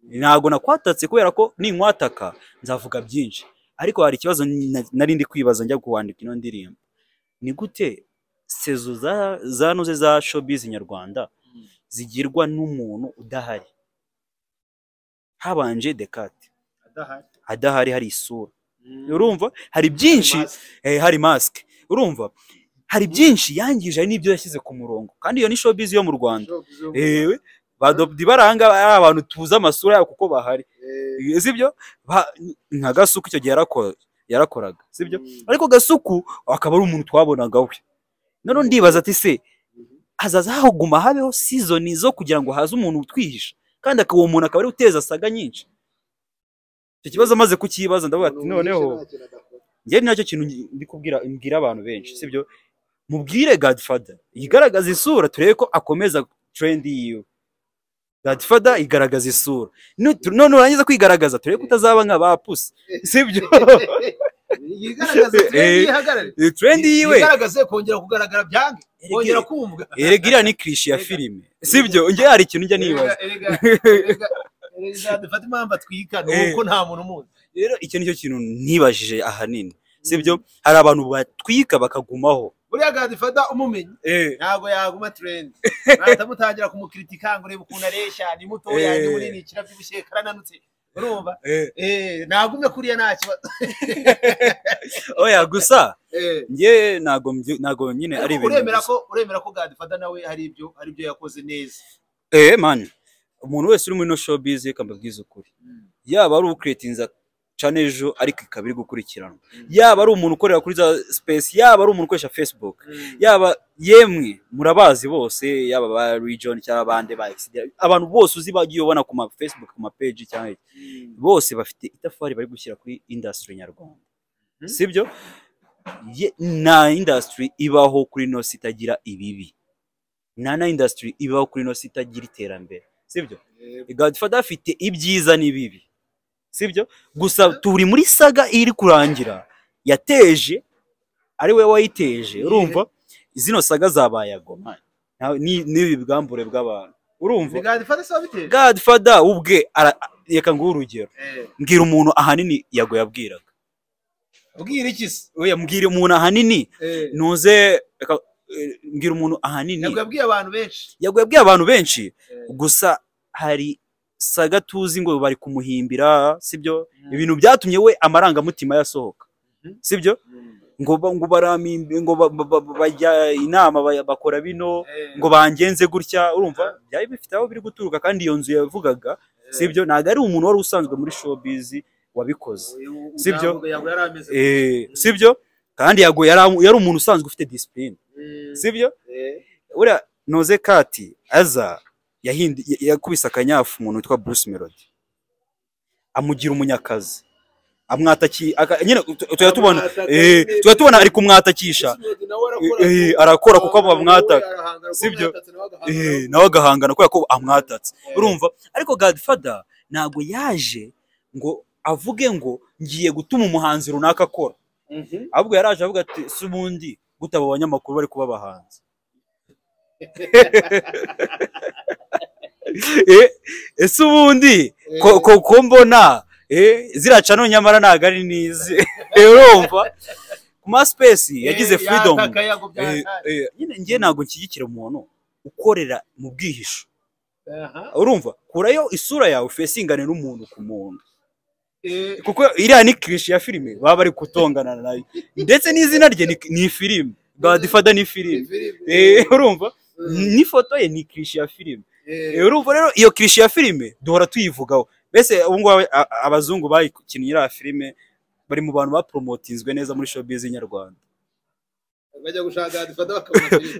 ntabwo nakwatatse, kubera ko ninkwataka nzavuga byinshi. Ariko hari ikibazo nari ndi kwibaza njya kuwandika ino ndirimbo: ni gute sezo za nuze za showbiz nyarwanda zigirwa n'umuntu udahari? Habanje The Cat adahari, hari isura, urumva? Hari byinshi, hari mask, urumva? Hari byinshi yangije, hari n'ibyo yashyize ku murongo, kandi iyo ni showbiz yo mu Rwanda. Ba Dobdi baranga ari abantu tuzi amasura yabo kuko bahari, sibyo? Nka Gasuku icyo gihe yarakoraga, sibyo? Ariko Gasuku akaba ari umuntu twabonaga we. None ndibaza ati se hazaza haguma habeho season zo kugira ngo haze umuntu utwihisha, kandi akaba uwo muntu akaba ari uteza saga nyinshi. Icyo kibazo amaze kukibaza ndavuga ati noneho njye ni nacyo kintu ndi kubwira mbwira abantu benshi, sibyo? Mubwire Godfather yigaragaza isura turebe ko akomeza trend yiwe. Godfather igaragaza isura, none urangiza kwigaragaza turebe ko utazaba nka ba pusi, sibyo? Yigaragaze trend yihagarare. Trend yiwe yigaragaze kongera kugaragara byange, kongera kumvwa. Erega iriya ni cliché ya filime, sibyo? Njye hari ikintu njya nibaza. Erega dufate impamvu atwika nuko nta muntu umuzi. Rero icyo nicyo kintu nibajije ahanini, sibyo? Hari abantu batwika bakagumaho. Buriya Godfather umumenye ntabwo yaguma trend, batamutangira kumukritika ngo urebe ukuntu areshya, ni mutoya ni munini, kirabyibushye karananutse, urumva? Nagumye kuriya nta kibazo. Oya gusa njye ntago nyine ari ibintu. Uremera ko Godfather nawe hari ibyo yakoze neza? Man, umuntu wese uri muri no showbiz reka mbabwize ukuri, yaba ari ucreatinza channel ejo ariko ikaba iri gukurikiranwa, yaba ari umuntu ukorera kuri za space, yaba ari umuntu ukoresha Facebook, yaba yemwe murabazi bose, yaba ba region cyangwa abandi ba XD, abantu bose uzi bagiye ubona ku ma Facebook, ku ma page cyangwa bose bafite itafari bari gushyira kuri industry nyarwanda, sibyo? Nta industry ibaho kuri no itagira ibibi, nta industry ibaho kuri no itagira iterambere, sibyo? Godfather afite ibyiza n'ibibi, sibyo? Gusa turi muri saga iri kurangira yateje, ari we wayiteje, urumva? Zino saga zabaye agoma n'ibi bwambure bw'abantu, urumva? Godfather ubwe reka nguhe urugero, mbwira umuntu ahanini Yago yabwiraga. Ubwira iki se? Oya mbwira umuntu ahanini nuze, mbwira umuntu ahanini Yago yabwiye abantu benshi. Yago yabwiye abantu benshi, gusa hari saga tuzi ngo bari kumuhimbira, sibyo? Ibintu byatumye we amarangamutima yasohoka, sibyo? Ngo baramimbe, ngo bajya inama bakora bino, ngo bangenze gutya, urumva? Byari bifite aho biri guturuka, kandi iyo nzu yavugaga, sibyo? Ntago ari umuntu wari usanzwe muri showbiz wabikoze, sibyo? Sibyo? Kandi Yago yari umuntu usanzwe ufite discipline, sibyo? Uriya Noze Kati aza yakubise akanyafu umuntu witwa Bruce Melody, amugira umunyakazi, amwataki nyine tuya tubona ari kumwatakisha, arakora kuko bamwataka, sibyo? Nawe agahangana kubera ko amwatatse, urumva? Ariko Godfather ntago yaje ngo avuge ngo ngiye gutuma umuhanzi runaka akora, ahubwo yaraje avuga ati si ubundi gute abo banyamakuru bari kuba abahanzi? Ese ubundi ko mbona ziriya channel nyamara ntago ari nizi, urumva? Ku ma space yagize freedom. Nyine njye ntago nshyigikira umuntu ukorera mu bwihisho, urumva? Kurayo isura yawe facingane n'umuntu ku muntu, kuko iriya ni cliché ya filime baba bari kutongana nayo, ndetse n'izina rye ni filime, Godfather ni filime, urumva? N'ifoto ye ni cliché ya filime, urumva? Rero iyo cliché ya filime duhora tuyivugaho. Mbese ubu ngubu abazungu bayikinnye iriya filime bari mu bantu bapromotinzwe neza muri showbiz nyarwanda, bajya gushaka Godfather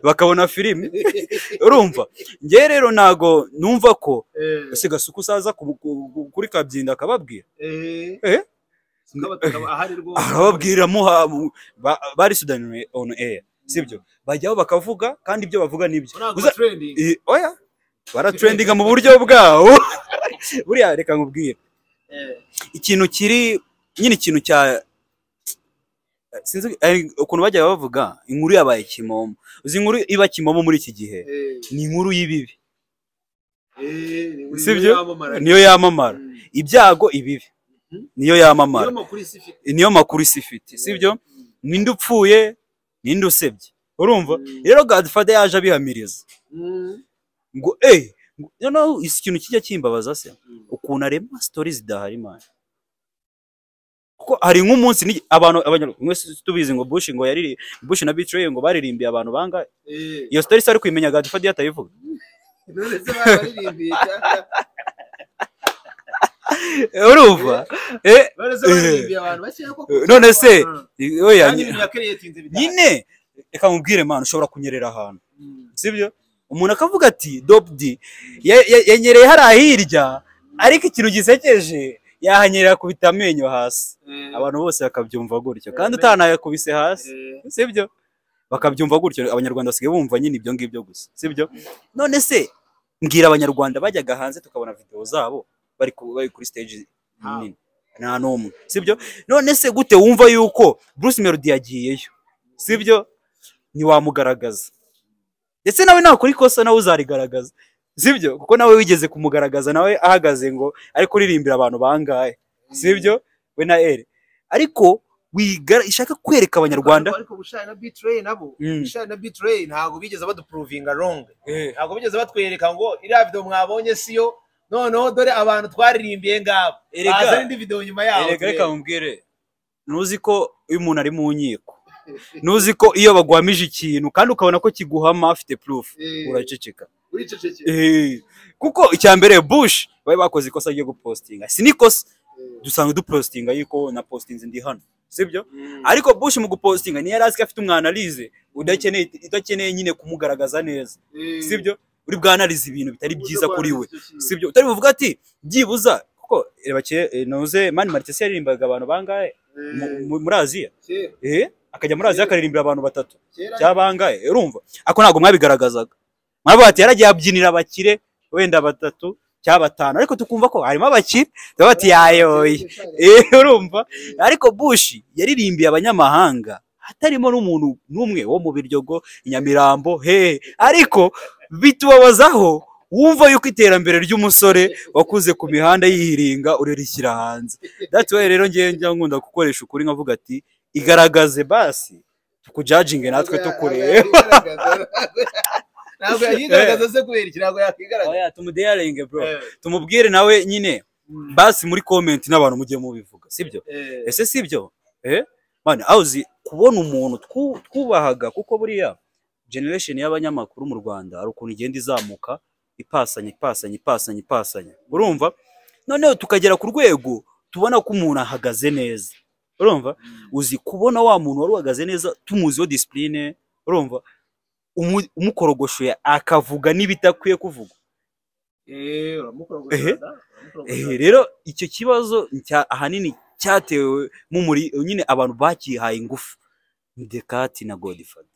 bakabona filime, urumva? Njye rero ntago numva ko ese Gasuku usaza kuri Kabyinda akababwira, arababwira muha bari Sudan on air, sibyo? Bajyaho bakavuga kandi ibyo bavuga nibyo. Oya baratrendinga mu buryo bwawo. Buriya reka nkubwire ikintu kiri nyine, ikintu cya sinzi ukuntu bajya bavuga inkuru yabaye kimomo. Uzi inkuru iba kimomo muri iki gihe ni inkuru y'ibibi, sibyo? Niyo yamamara. Ibyago ibibi niyo yamamara, niyo makuru isi ifite, sibyo? Ninde upfuye, ninde usebye, urumva? Rero Godfather yaje abihamiriza ngo noneho ikintu kijya kimbabaza se ukuntu arema stories zidahari man. Kuko hari nk'umunsi abantu mwese tubizi ngo Bush ngo yariri Bush na Betray ngo baririmbiye abantu banga, iyo story ari kuyimenya Godfather yatayivuga. None se baririmbiye cyangwa Urumva? None se baririmbiye abantu bakeya koko? None se oya, Kandi ibintu yakiriyetinze bidahari. Nyine reka mubwire man, ushobora kunyerera ahantu, sibyo? Umuntu akavuga ati Dope D yanyereye hariya hirya, ariko ikintu gisekeje yahanyerera akubita amenyo hasi, abantu bose bakabyumva gutyo, kandi utanayakubise hasi, sibyo? Bakabyumva gutyo. Abanyarwanda basigaye bumva nyine ibyo ngibyo gusa, sibyo? None se mbwira, abanyarwanda bajyaga hanze tukabona video zabo bari kuri stage nini, nta n'umwe, sibyo? None se gute wumva yuko Bruce Melody yagiyeyo, sibyo? Ntiwamugaragaza, ndetse nawe nakora ikosa nawe uzarigaragaza, sibyo? Kuko nawe wigeze kumugaragaza nawe ahagaze ngo ari kuririmbira abantu bangahe, sibyo? We na Ere, ariko ishaka kwereka abanyarwanda. Ariko Bushali na B-Threy nabo, Bushali na B-Threy ntabwo bigeze baduprovinga wrong, ntabwo bigeze batwereka ngo iriya video mwabonye siyo, noneho dore abantu twaririmbiye ngabo, baza n'indi video nyuma yaho. Erega reka mubwire, ntuzi ko iyo umuntu ari mu nkiko, ntuzi ko iyo bagwamije ikintu kandi ukabona ko kiguhama afite proof, uraceceka. Kuko icya mbere Bush bari bakoze ikosa ryo gupostinga, si nikosa dusanzwe dupostinga yuko na postinze ndi hano, sibyo? Ariko Bush mu gupostinga niyo yari azi ko afite umwanalize udakeneye nyine kumugaragaza neza, sibyo? Uri bwanalize ibintu bitari byiza kuri we, sibyo? Utari buvuga ati byibuza, kuko reba noze Mani Martin yaririmbaga abantu bangahe muri Aziya, akajya muri Aziya akaririmbira abantu batatu cyabangahe, urumva? Ako ntabwo mwabigaragazaga, mwavuga ati yaragiye abyinira abakire wenda batatu cyangwa batanu, ariko tukumva ko harimo abakire bati yayoye, urumva? Ariko Bush yaririmbiye abanyamahanga hatarimo n'umuntu n'umwe wo mu Biryogo, Nyamirambo, hehe, ariko bitubabazaho wumva yuko iterambere ry'umusore wakuze ku mihanda yihiringa uririshyira hanze. That's why rero ngiye njya nkunda gukoresha ukuri nkavuga ati igaragaze basi tukujudginge natwe tukureba. Ntabwo yakigaragaza se kubera iki? Ntabwo yakigaragaza. Oya, tumudeyaringe bro, tumubwire nawe nyine basi muri comment n'abantu mujye mubivuga, sibyo? Ese sibyo? Man, auzi kubona umuntu twubahaga, kuko buriya generation y'abanyamakuru mu Rwanda ari ukuntu igenda izamuka ipasanya ipasanya ipasanya ipasanya, urumva? Noneho tukagera ku rwego tubona ko umuntu ahagaze neza, urumva? Uzi kubona wa muntu wari uhagaze neza tumuziho discipline, urumva? Umukorogoshoye akavuga n'ibitakwiye kuvuga. Rero icyo kibazo ahanini cyatewe muri nyine abantu bakihaye ingufu ni Dekati na Godfather.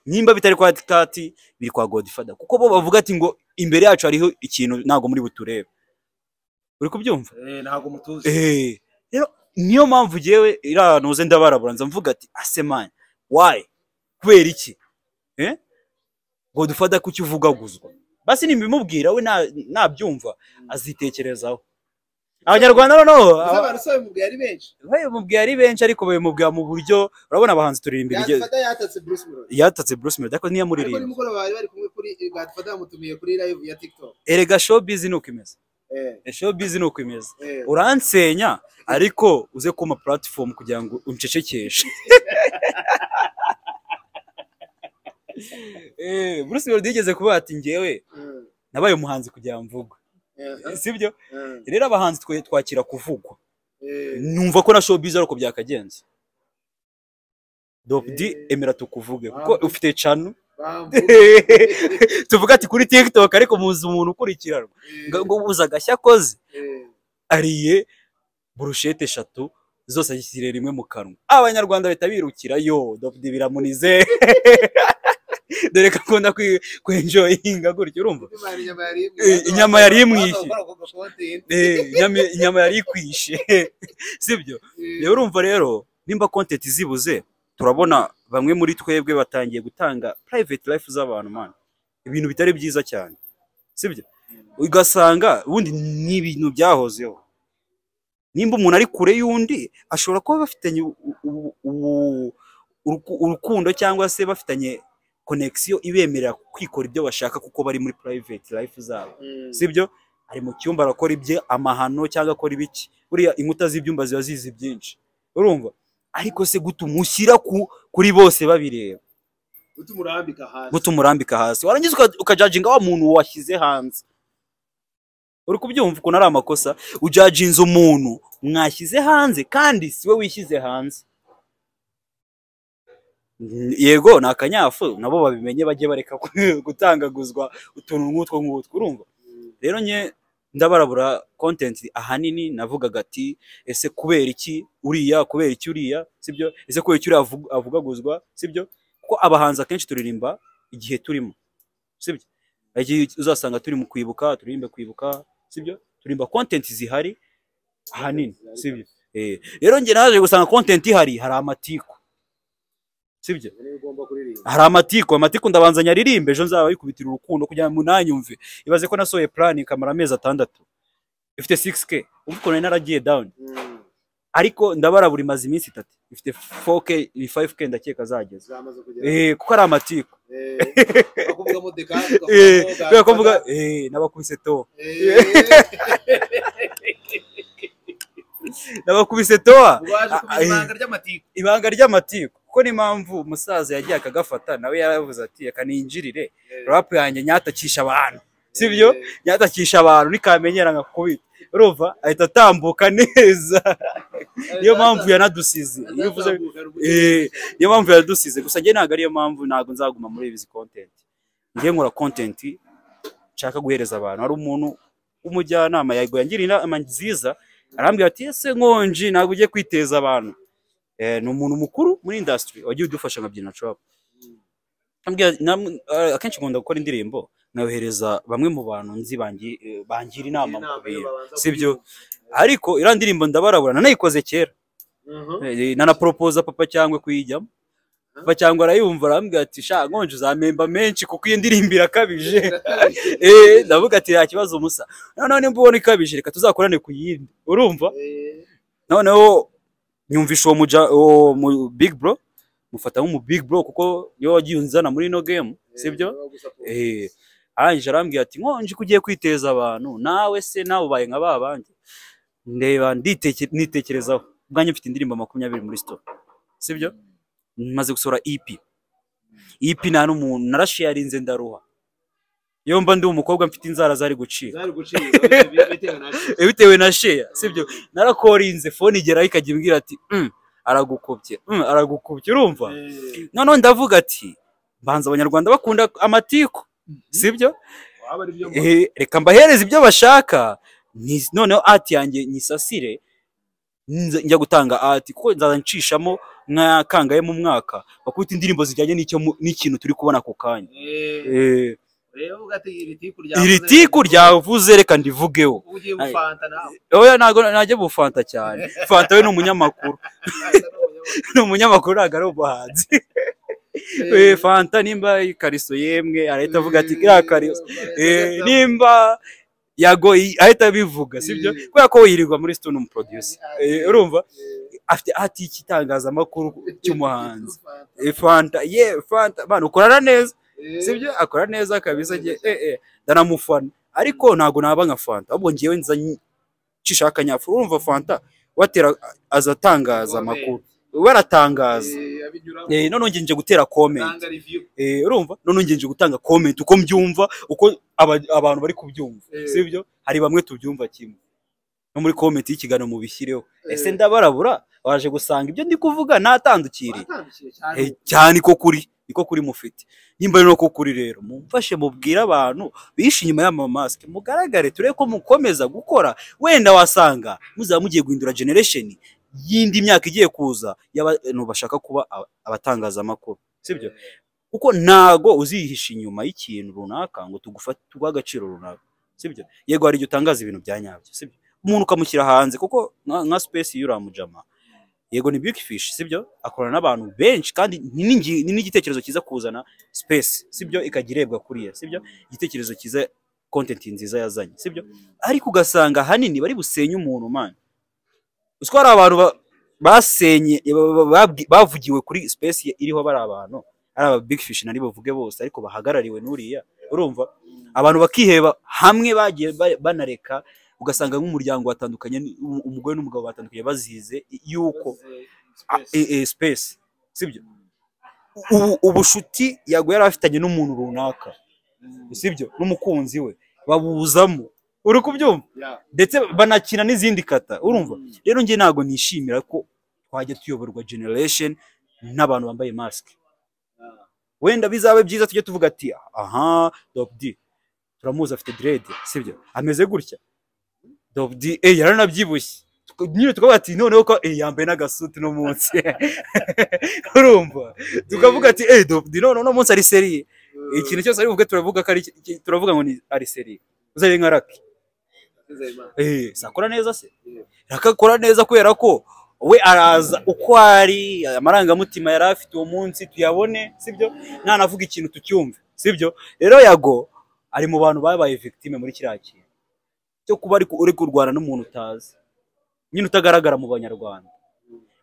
Nimba bitari kwa Dekati biri kwa Godfather, kuko bo bavuga ati ngo imbere yacu hariho ikintu ntago muri buturebe. Uri kubyumva? Ntago mutuzi. Rero niyo mpamvu jewe iranuze ndabarabura nza mvuga ati asemanye why, kubera iki? Godfather kuki uvugaguzwa? Basi nimbimubwira we nabyumva azitekerezaho. Abanyarwanda noneho abantu se bamubwiye ari benshi, bamubwiye ari benshi, ariko bamubwiye mu buryo urabona abahanzi turirimba ibigeze. Godfather yatatse Bruce Melody, yatatse Bruce Melody ariko ntiyamuririmba. Ariko nimugoroba bari bari kumwe kuri Godfather yamutumiye kuri live ya TikTok. Erega showbiz ni uko imeze. Showbiz ni uko imeze. Uransenya ariko uze kuma platform kugira ngo uncecekeshe. Bruce Melody yigeze kuba ati ngewe nabaye umuhanzi kugira ngo mvugwe, sibyo? Rero abahanzi twe twakira kuvugwa, numva ko na showbiz ariko byakagenze. Dope D emera tukuvuge kuko ufite channel tuvuga ati kuri TikTok, ariko muzi umuntu ukurikiranwa ngo ubuza agashya akoze ariye burushete 3 zose azishyire rimwe mu kanwa, abanyarwanda bahita birukira yo Dope D biramunize. Dore ko akunda kwenjoyinga gutyo, urumva? Inyama yari imwishe, inyama yari ikwishe, sibyo? Rero urumva rero nimba content zibuze, turabona bamwe muri twebwe batangiye gutanga private life z'abantu man, ibintu bitari byiza cyane, sibyo? Ugasanga ubundi ni ibintu byahozeho. Nimba umuntu ari kure y'undi ashobora kuba bafitanye urukundo cyangwa se bafitanye connection ibemerera kwikora ibyo bashaka kuko bari muri private life zabo, sibyo? Ari mu cyumba arakora ibye amahano cyangwa akora ibiki, buriya inkuta z'ibyumba ziba zizi byinshi, urumva? Ariko se gutumushyira kuri bose babireba, Utumurambika hasi. Gutumurambika hasi, warangiza ukajudginga wa muntu washyize hanze. Uri kubyumva ukuntu ari amakosa? Ujudginze umuntu mwashyize hanze kandi siwe wishyize hanze. Yego ni akanyafu, nabo babimenye bajye bareka gutangaguzwa utuntu nk'utwo ngutwo, urumva? Rero nye ndabarabura content ahanini navugaga ati ese kubera iki uriya, kubera iki uriya, sibyo? Ese kubera iki uriya avugaguzwa, sibyo? Kuko abahanzi akenshi turirimba igihe turimo, sibyo? Igihe uzasanga turi mu kwibuka, turirimbe kwibuka, sibyo? Turirimba content zihari ahanini, sibyo? Rero njye naje gusanga content ihari, hari amatiku, sibyo? Hari amatiku, amatiku ndabanza nyaririmbe ejo nzaba yikubitira urukundo kugira ngo munanyumve. Ibaze ko nasohoye plan ikamara amezi 6 ifite 6k, umva ukuntu naragiye down. Ariko ndabara buri mazi iminsi 3 ifite 4k, 5k ndakeka zageze. Kuko ari amatiku. Bakuvugamo dekade, bakavuga nabakubise to. Nabakubise toa. Ibanga ry'amatiku. Kuko ni impamvu umusaza yagiye akagafata nawe yaravuze ati akaninjirire rap yanjye nyatakisha abantu, sibyo? Nyatakisha abantu nikamenyera nkakubita, urumva ahita atambuka neza. Niyo mpamvu yanadusize, iyo uvuze niyo mpamvu yadusize. Gusa njye ntago ariyo mpamvu, ntago nzaguma muri izi content. Njye nkora content nshaka guhereza abantu. Hari umuntu w'umujyanama yago yangira inama nziza, arambwira ati ese Nkonji ntago ugiye kwiteza abantu. Ni umuntu mukuru muri industry wagiye udufasha nka Byina Trap. Akenshi nkunda gukora indirimbo nkayohereza bamwe mu bantu nzi bangira inama mu bintu, sibyo? Ariko iriya ndirimbo ndabarabura nanayikoze kera, nanapropose Papa Cyangwe kuyijyamo. Papa Cyangwe arayumva arambwira ati sha Nkonji uzamemba menshi kuko iyi ndirimbo irakabije. Ndavuga ati nta kibazo musa, noneho nimba ubona ikabije reka tuzakorane ku yindi, urumva? Noneho nyumvisha uwo big bro, mufata nk'umu big bro kuko niwe wagiye unzana muri ino game, sibyo? Arangije arambwira ati Nkonji ko ugiye kwiteza abantu, nawe se nawe ubaye nka ba bandi. Ndeba nitekerezaho ubwanjye mfite indirimbo 20 muri store, sibyo? Maze gusohora EP. EP nta n'umuntu narasharinze ndaruha. Iyo mba ndi umukobwa mfite inzara zari gucika. Bitewe na share, sibyo? Narakorinze phone igera ikajya imbwira ati aragukubye, aragukubye, urumva? Noneho ndavuga ati mbanza abanyarwanda bakunda amatiku, sibyo? Reka mbahereze ibyo bashaka, noneho art yanjye nyisasire njya gutanga art kuko nzaza ncishamo nka kangaye mu mwaka bakubita indirimbo zijyanye n'icyo n'ikintu turi kubona ako kanya. Iri tiku ryavuze reka ndivugeho. Oya ntago najye bufanta cyane. Fanta we ni umunyamakuru. Ni umunyamakuru ntago ari umuhanzi. Fanta nimba ikariso yemwe arahita avuga ati kiriya kariso. Nimba yago ahita abivuga, sibyo? Kubera ko yirirwa muri stone umuproducer. Urumva afite ati ikitangazamakuru cy'umuhanzi. Fanta ye Fanta bana ukorana neza, sibyo? Akora neza kabisa nge ndanamufana. Ariko ntago naba nka Fanta, ahubwo ngiyewe nza ncisha akanyafu. Urumva Fanta watera azatangaza amakuru, baratangaza. None ngiye gutera comment. Urumva none ngiye gutanga comment uko mbyumva, uko abantu bari kubyumva, sibyo? Hari bamwe tubyumva kimwe. No muri comment y'ikiganiro mubishyireho. Ese ndabarabura waje gusanga ibyo ndi kuvuga natandukiriye cyane ko kuri niko kuri mufite. Nimba rero ko kuri rero mumfashe mubwira abantu bishe inyuma y'amamaske, mugaragare turebe ko mukomeza gukora. Wenda wasanga muzaba mugiye guhindura generation yindi myaka igiye kuza y'abantu bashaka kuba abatangazamakuru, sibyo? Kuko ntago uzihisha inyuma y'ikintu runaka ngo tugufate tuguhe agaciro runaka, sibyo? Yego hari igihe utangaza ibintu bya nyabyo, sibyo? Umuntu ukamushyira hanze kuko nka space y'uramujama, yego ni big fish, sibyo? Akorana n'abantu benshi kandi ni n'igitekerezo cyiza kuzana space, sibyo? Ikagirebwa kuriya, sibyo? Igitekerezo cyiza, content nziza yazanye, sibyo? Ariko ugasanga hanini bari busenye umuntu man. Usiko hari abantu basenye bavugiwe kuri space iriho bari abantu ari aba big fish nari bavuge bose ariko bahagarariwe n'uriya, urumva? Abantu bakiheba hamwe bagiye banareka, ugasanga nk'umuryango watandukanye, umugore n'umugabo batandukanye bazize yuko space, sibyo? Ubushuti Yago yari afitanye n'umuntu runaka, sibyo, n'umukunzi we babuzamo, uri kubyumva, ndetse banakina n'izindi kata, urumva. Rero njye ntabwo nishimira ko twajya tuyoborwa generation n'abantu bambaye mask. Wenda bizabe byiza tujye tuvuga ati aha Dope D turamuzi afite dread, sibyo, ameze gutya Dope D, yaranabyibushye nyine, tukavuga ati noneho ko yambaye n'agasuti no munsi, urumva, tukavuga ati Dope D none uno munsi ari seriye, ikintu cyose ari buvuge turavuga ko ari, turavuga ngo ni ari seriye. Uzabe nka Lucky, sakora neza se, rakakora neza kubera ko we araza uko ari, amarangamutima yari afite uwo munsi tuyabone, sibyo, nanavuga ikintu tucyumve, sibyo. Rero Yago ari mu bantu babaye victime muri kiriya kintu cyo kuba uri kurwana n'umuntu utazi nyine, utagaragara mu Banyarwanda,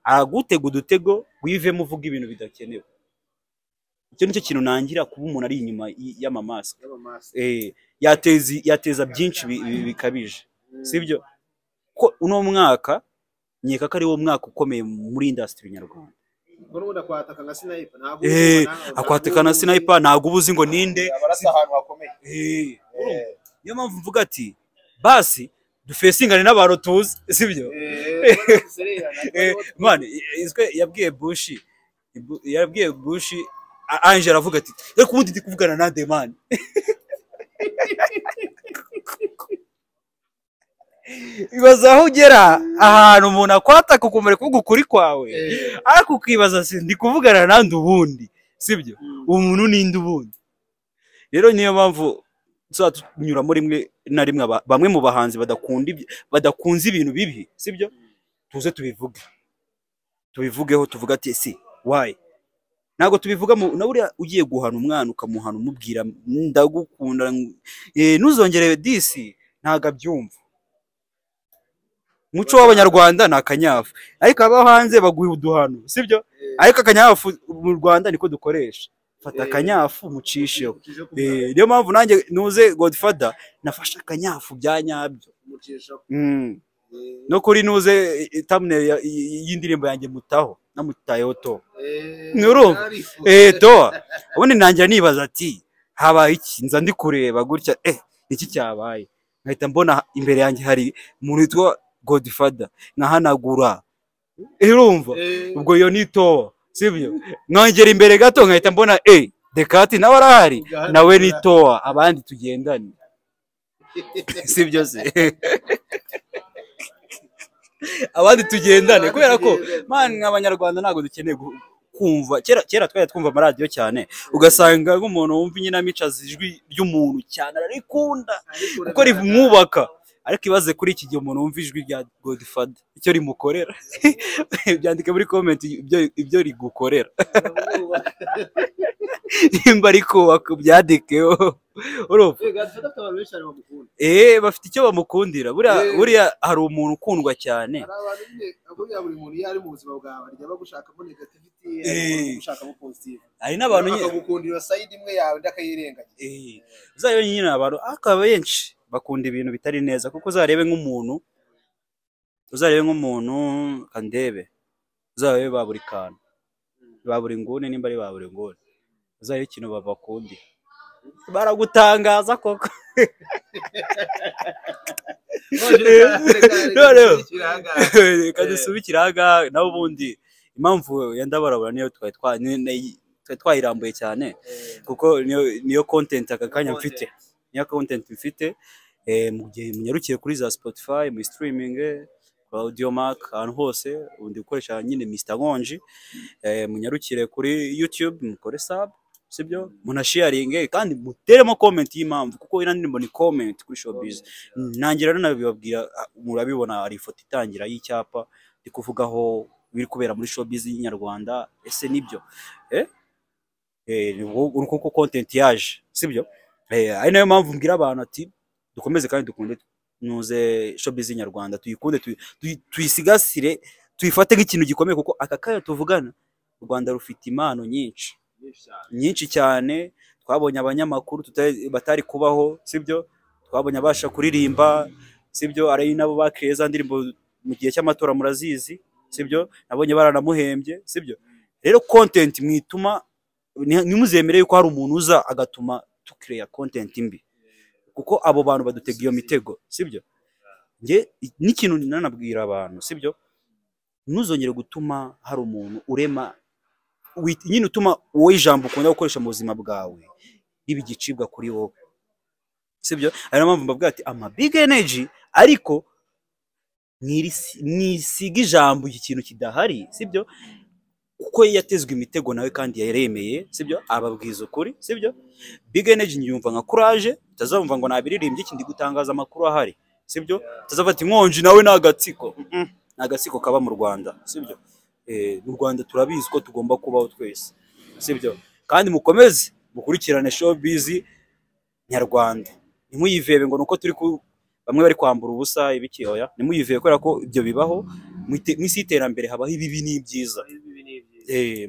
aragutega udutego wivemo uvuga ibintu bidakenewe. Icyo nicyo kintu nangira kuba umuntu ari inyuma y'amamasike, yateza byinshi bikabije, sibyo. Ko uno mwaka nkeka ko ari wo mwaka ukomeye muri industry nyarwanda. Akwataka na sniper ntabwo uba uzi ngo ninde, niyo mpamvu mvuga ati basi dufesingane n'abantu tuzi, sibyo. Man, yabwiye Bush, Ange aravuga ati reka ubundi ndi kuvugana nande man. Ibaza aho ugera ahantu umuntu akwataka ukumva kuvuga ukuri kwawe, ariko ukibaza si ndi kuvugana nande ubundi, sibyo, umuntu ninde ubundi. Rero niyo mpamvu tunyuramo rimwe na rimwe bamwe mu bahanzi badakunze ibintu bibi, sibyo, tuze tubivugeho, tuvuga ati si why ntabwo tubivuga. Na buriya ugiye guhana umwana ukamuhana umubwira ndagukunda, ntuzongere disi, ntabwo abyumva. Umuco w'Abanyarwanda ni akanyafu, ariko abo hanze baguha uduhano, sibyo, ariko akanyafu mu Rwanda niko dukoresha, fata akanyafu mucisheho. Niyo mpamvu nanjye nuze Godfather nafashe akanyafu bya nyabyo no kuri nuze thumbnail y'indirimbo yanjye mutaho namutayeho to nurumva toa. Ubundi nangira nibaza ati habaye iki, nza ndi kureba gutya iki cyabaye, nkahita mbona imbere yanjye hari umuntu witwa Godfather nkahanagura, urumva, ubwo iyo ni toa, sibyo. Nkongera imbere gato nkahita mbona Dekati nawe arahari, nawe ni toa, abandi tugendane, sibyo se, abandi tugendane, kubera ko man nk'Abanyarwanda ntabwo dukeneye kumva. Kera twari twumva amaradiyo cyane, ugasanga nk'umuntu wumva inkinamico azi ijwi ry'umuntu cyane ararikunda kuko rimwubaka. Ariko ibaze kuri iki gihe umuntu wumva ijwi rya Godfather icyo rimukorera, byandike muri comment ibyo rigukorera, nimba ariko byandikeho, urumva. Bafite icyo bamukundira. Buriya hari umuntu ukundwa cyane, hari n'abantu uzayo nyine abantu akaba benshi bakunda ibintu bitari neza, kuko uzarebe nk'umuntu kandebe, uzarebe ba buri kantu, ba buri nguni, nimba ari ba buri nguni, uzarebe ikintu babakundira baragutangaza koko. Reka dusubikire aha. Naho ubundi impamvu ya Ndabarabura niyo twari twayirambuye cyane, kuko niyo content aka kanya mfite, niyo content mfite. Mu gihe munyarukiye kuri za Spotify, mu streaming, kuri Audiomack, ahantu hose ubundi gukoresha nyine Mr Nkonji. Munyarukire kuri YouTube mukore sub, sibyo, munasharinge kandi muteremo comment y'impamvu, kuko ina ndirimbo ni comment kuri showbiz. Nangira rero nabibabwira, murabibona hari ifoto itangira y'icyapa ndi kuvugaho biri kubera muri showbiz y'inyarwanda, ese nibyo kuko content yaje, sibyo. Ari nayo mpamvu mbwira abantu ati dukomeze kandi dukunde nuze showbiz nyarwanda, tuyikunde, tuyisigasire, tuyifate nk'ikintu gikomeye, kuko aka kanya tuvugana u Rwanda rufite impano nyinshi nyinshi cyane. Twabonye abanyamakuru batari kubaho, sibyo, twabonye abasha kuririmba, sibyo, ari nabo bakeye za ndirimbo mu gihe cy'amatora murazizi, sibyo, nabonye baranamuhembye, sibyo. Rero content mwituma Ntimuzemere yuko hari umuntu uza agatuma tukireya content mbi, kuko abo bantu badutega iyo mitego, sibyo? Nge n'ikintu nanabwira abantu, sibyo, ntuzongere gutuma hari umuntu urema nyine utuma wowe ijambo ukunda gukoresha mu buzima bwawe riba igicibwa kuri wowe, sibyo? Ari nayo mpamvu mbabwira ati ama big energy, ariko mwisiga ijambo iki kintu kidahari, sibyo? Kuko yatezwe imitego nawe kandi yaremeye, sibyo? Ababwiza ukuri, sibyo? Big energy nyumva nka courage, utazumva ngo nabiririmbye iki, ndi gutangaza amakuru ahari, sibyo? Utazafata inkonji nawe ni agatsiko. Ni agatsiko kaba mu Rwanda, sibyo? Mu Rwanda turabizi ko tugomba kubaho twese, sibyo? Kandi mukomeze mukurikirane showbiz nyarwanda, ntimuyivebe ngo nuko turi ku bamwe bari kwambura ubusa ibiki, oya, ntimuyivebe kubera ko ibyo bibaho mu isi y'iterambere, habaho ibibi n'ibyiza.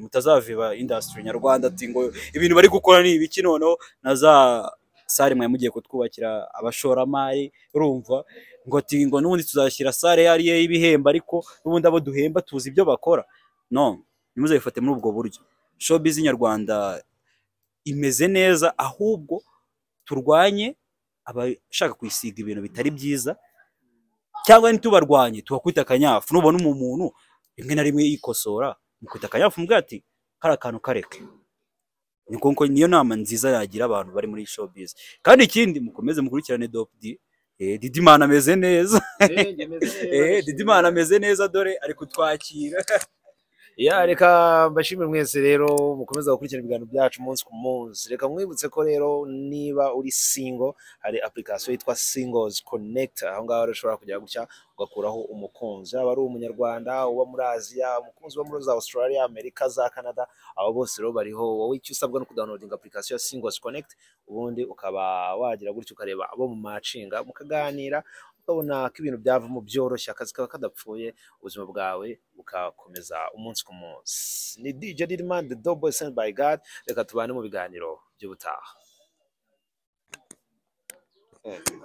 Mutazaveba industry nyarwanda ati ngo ibintu bari gukora ni ibiki, noneho na za salle mwe mugiye kutwubakira abashoramari, urumva ngo ati ngo n'ubundi tuzashyira salle yariye y'ibihembo, ariko n'ubundi abo duhemba tuzi ibyo bakora. No, ntimuzabifate muri ubwo buryo. Showbiz nyarwanda imeze neza, ahubwo turwanye abashaka kuyisiga ibintu bitari byiza, cyangwa ntitubarwanye tubakwita akanyafu. Nubona umuntu rimwe na rimwe yikosora, mukwita akanyafu, mubwira ati kari akantu kareke. Niko niyo nama nziza yagira abantu bari muri showbiz. Kandi ikindi, mukomeze mukurikirane Dope D. Didimana ameze neza. Didimana ameze neza, dore ari kutwakira. Ya, reka mbashimire mwese rero mukomeza gukurikirana ibiganiro byacu umunsi ku munsi. Reka mwibutse ko rero niba uri single hari application yitwa Singles Connect, aho ngaho rero ushobora kujya gutya ugakuraho umukunzi, yaba ari umunyarwanda uba muri Aziya, umukunzi uba muri za Australia, Amerika, za Canada, abo bose rero bariho. Wowe icyo usabwa no kudownloadinga application ya Singles Connect, ubundi ukaba wagira gutya ukareba abo mu macinga mukaganira, ukabona ko ibintu byavamo byoroshye, akazi kaba kadapfuye, ubuzima bwawe bukakomeza umunsi ku munsi. Ni DJ Didman, the Dope Boy sent by God. Reka tubane mu biganiro by'ubutaha.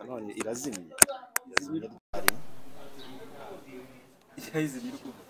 None irazimye, irazimye ryari? Yayizimye iri kuva.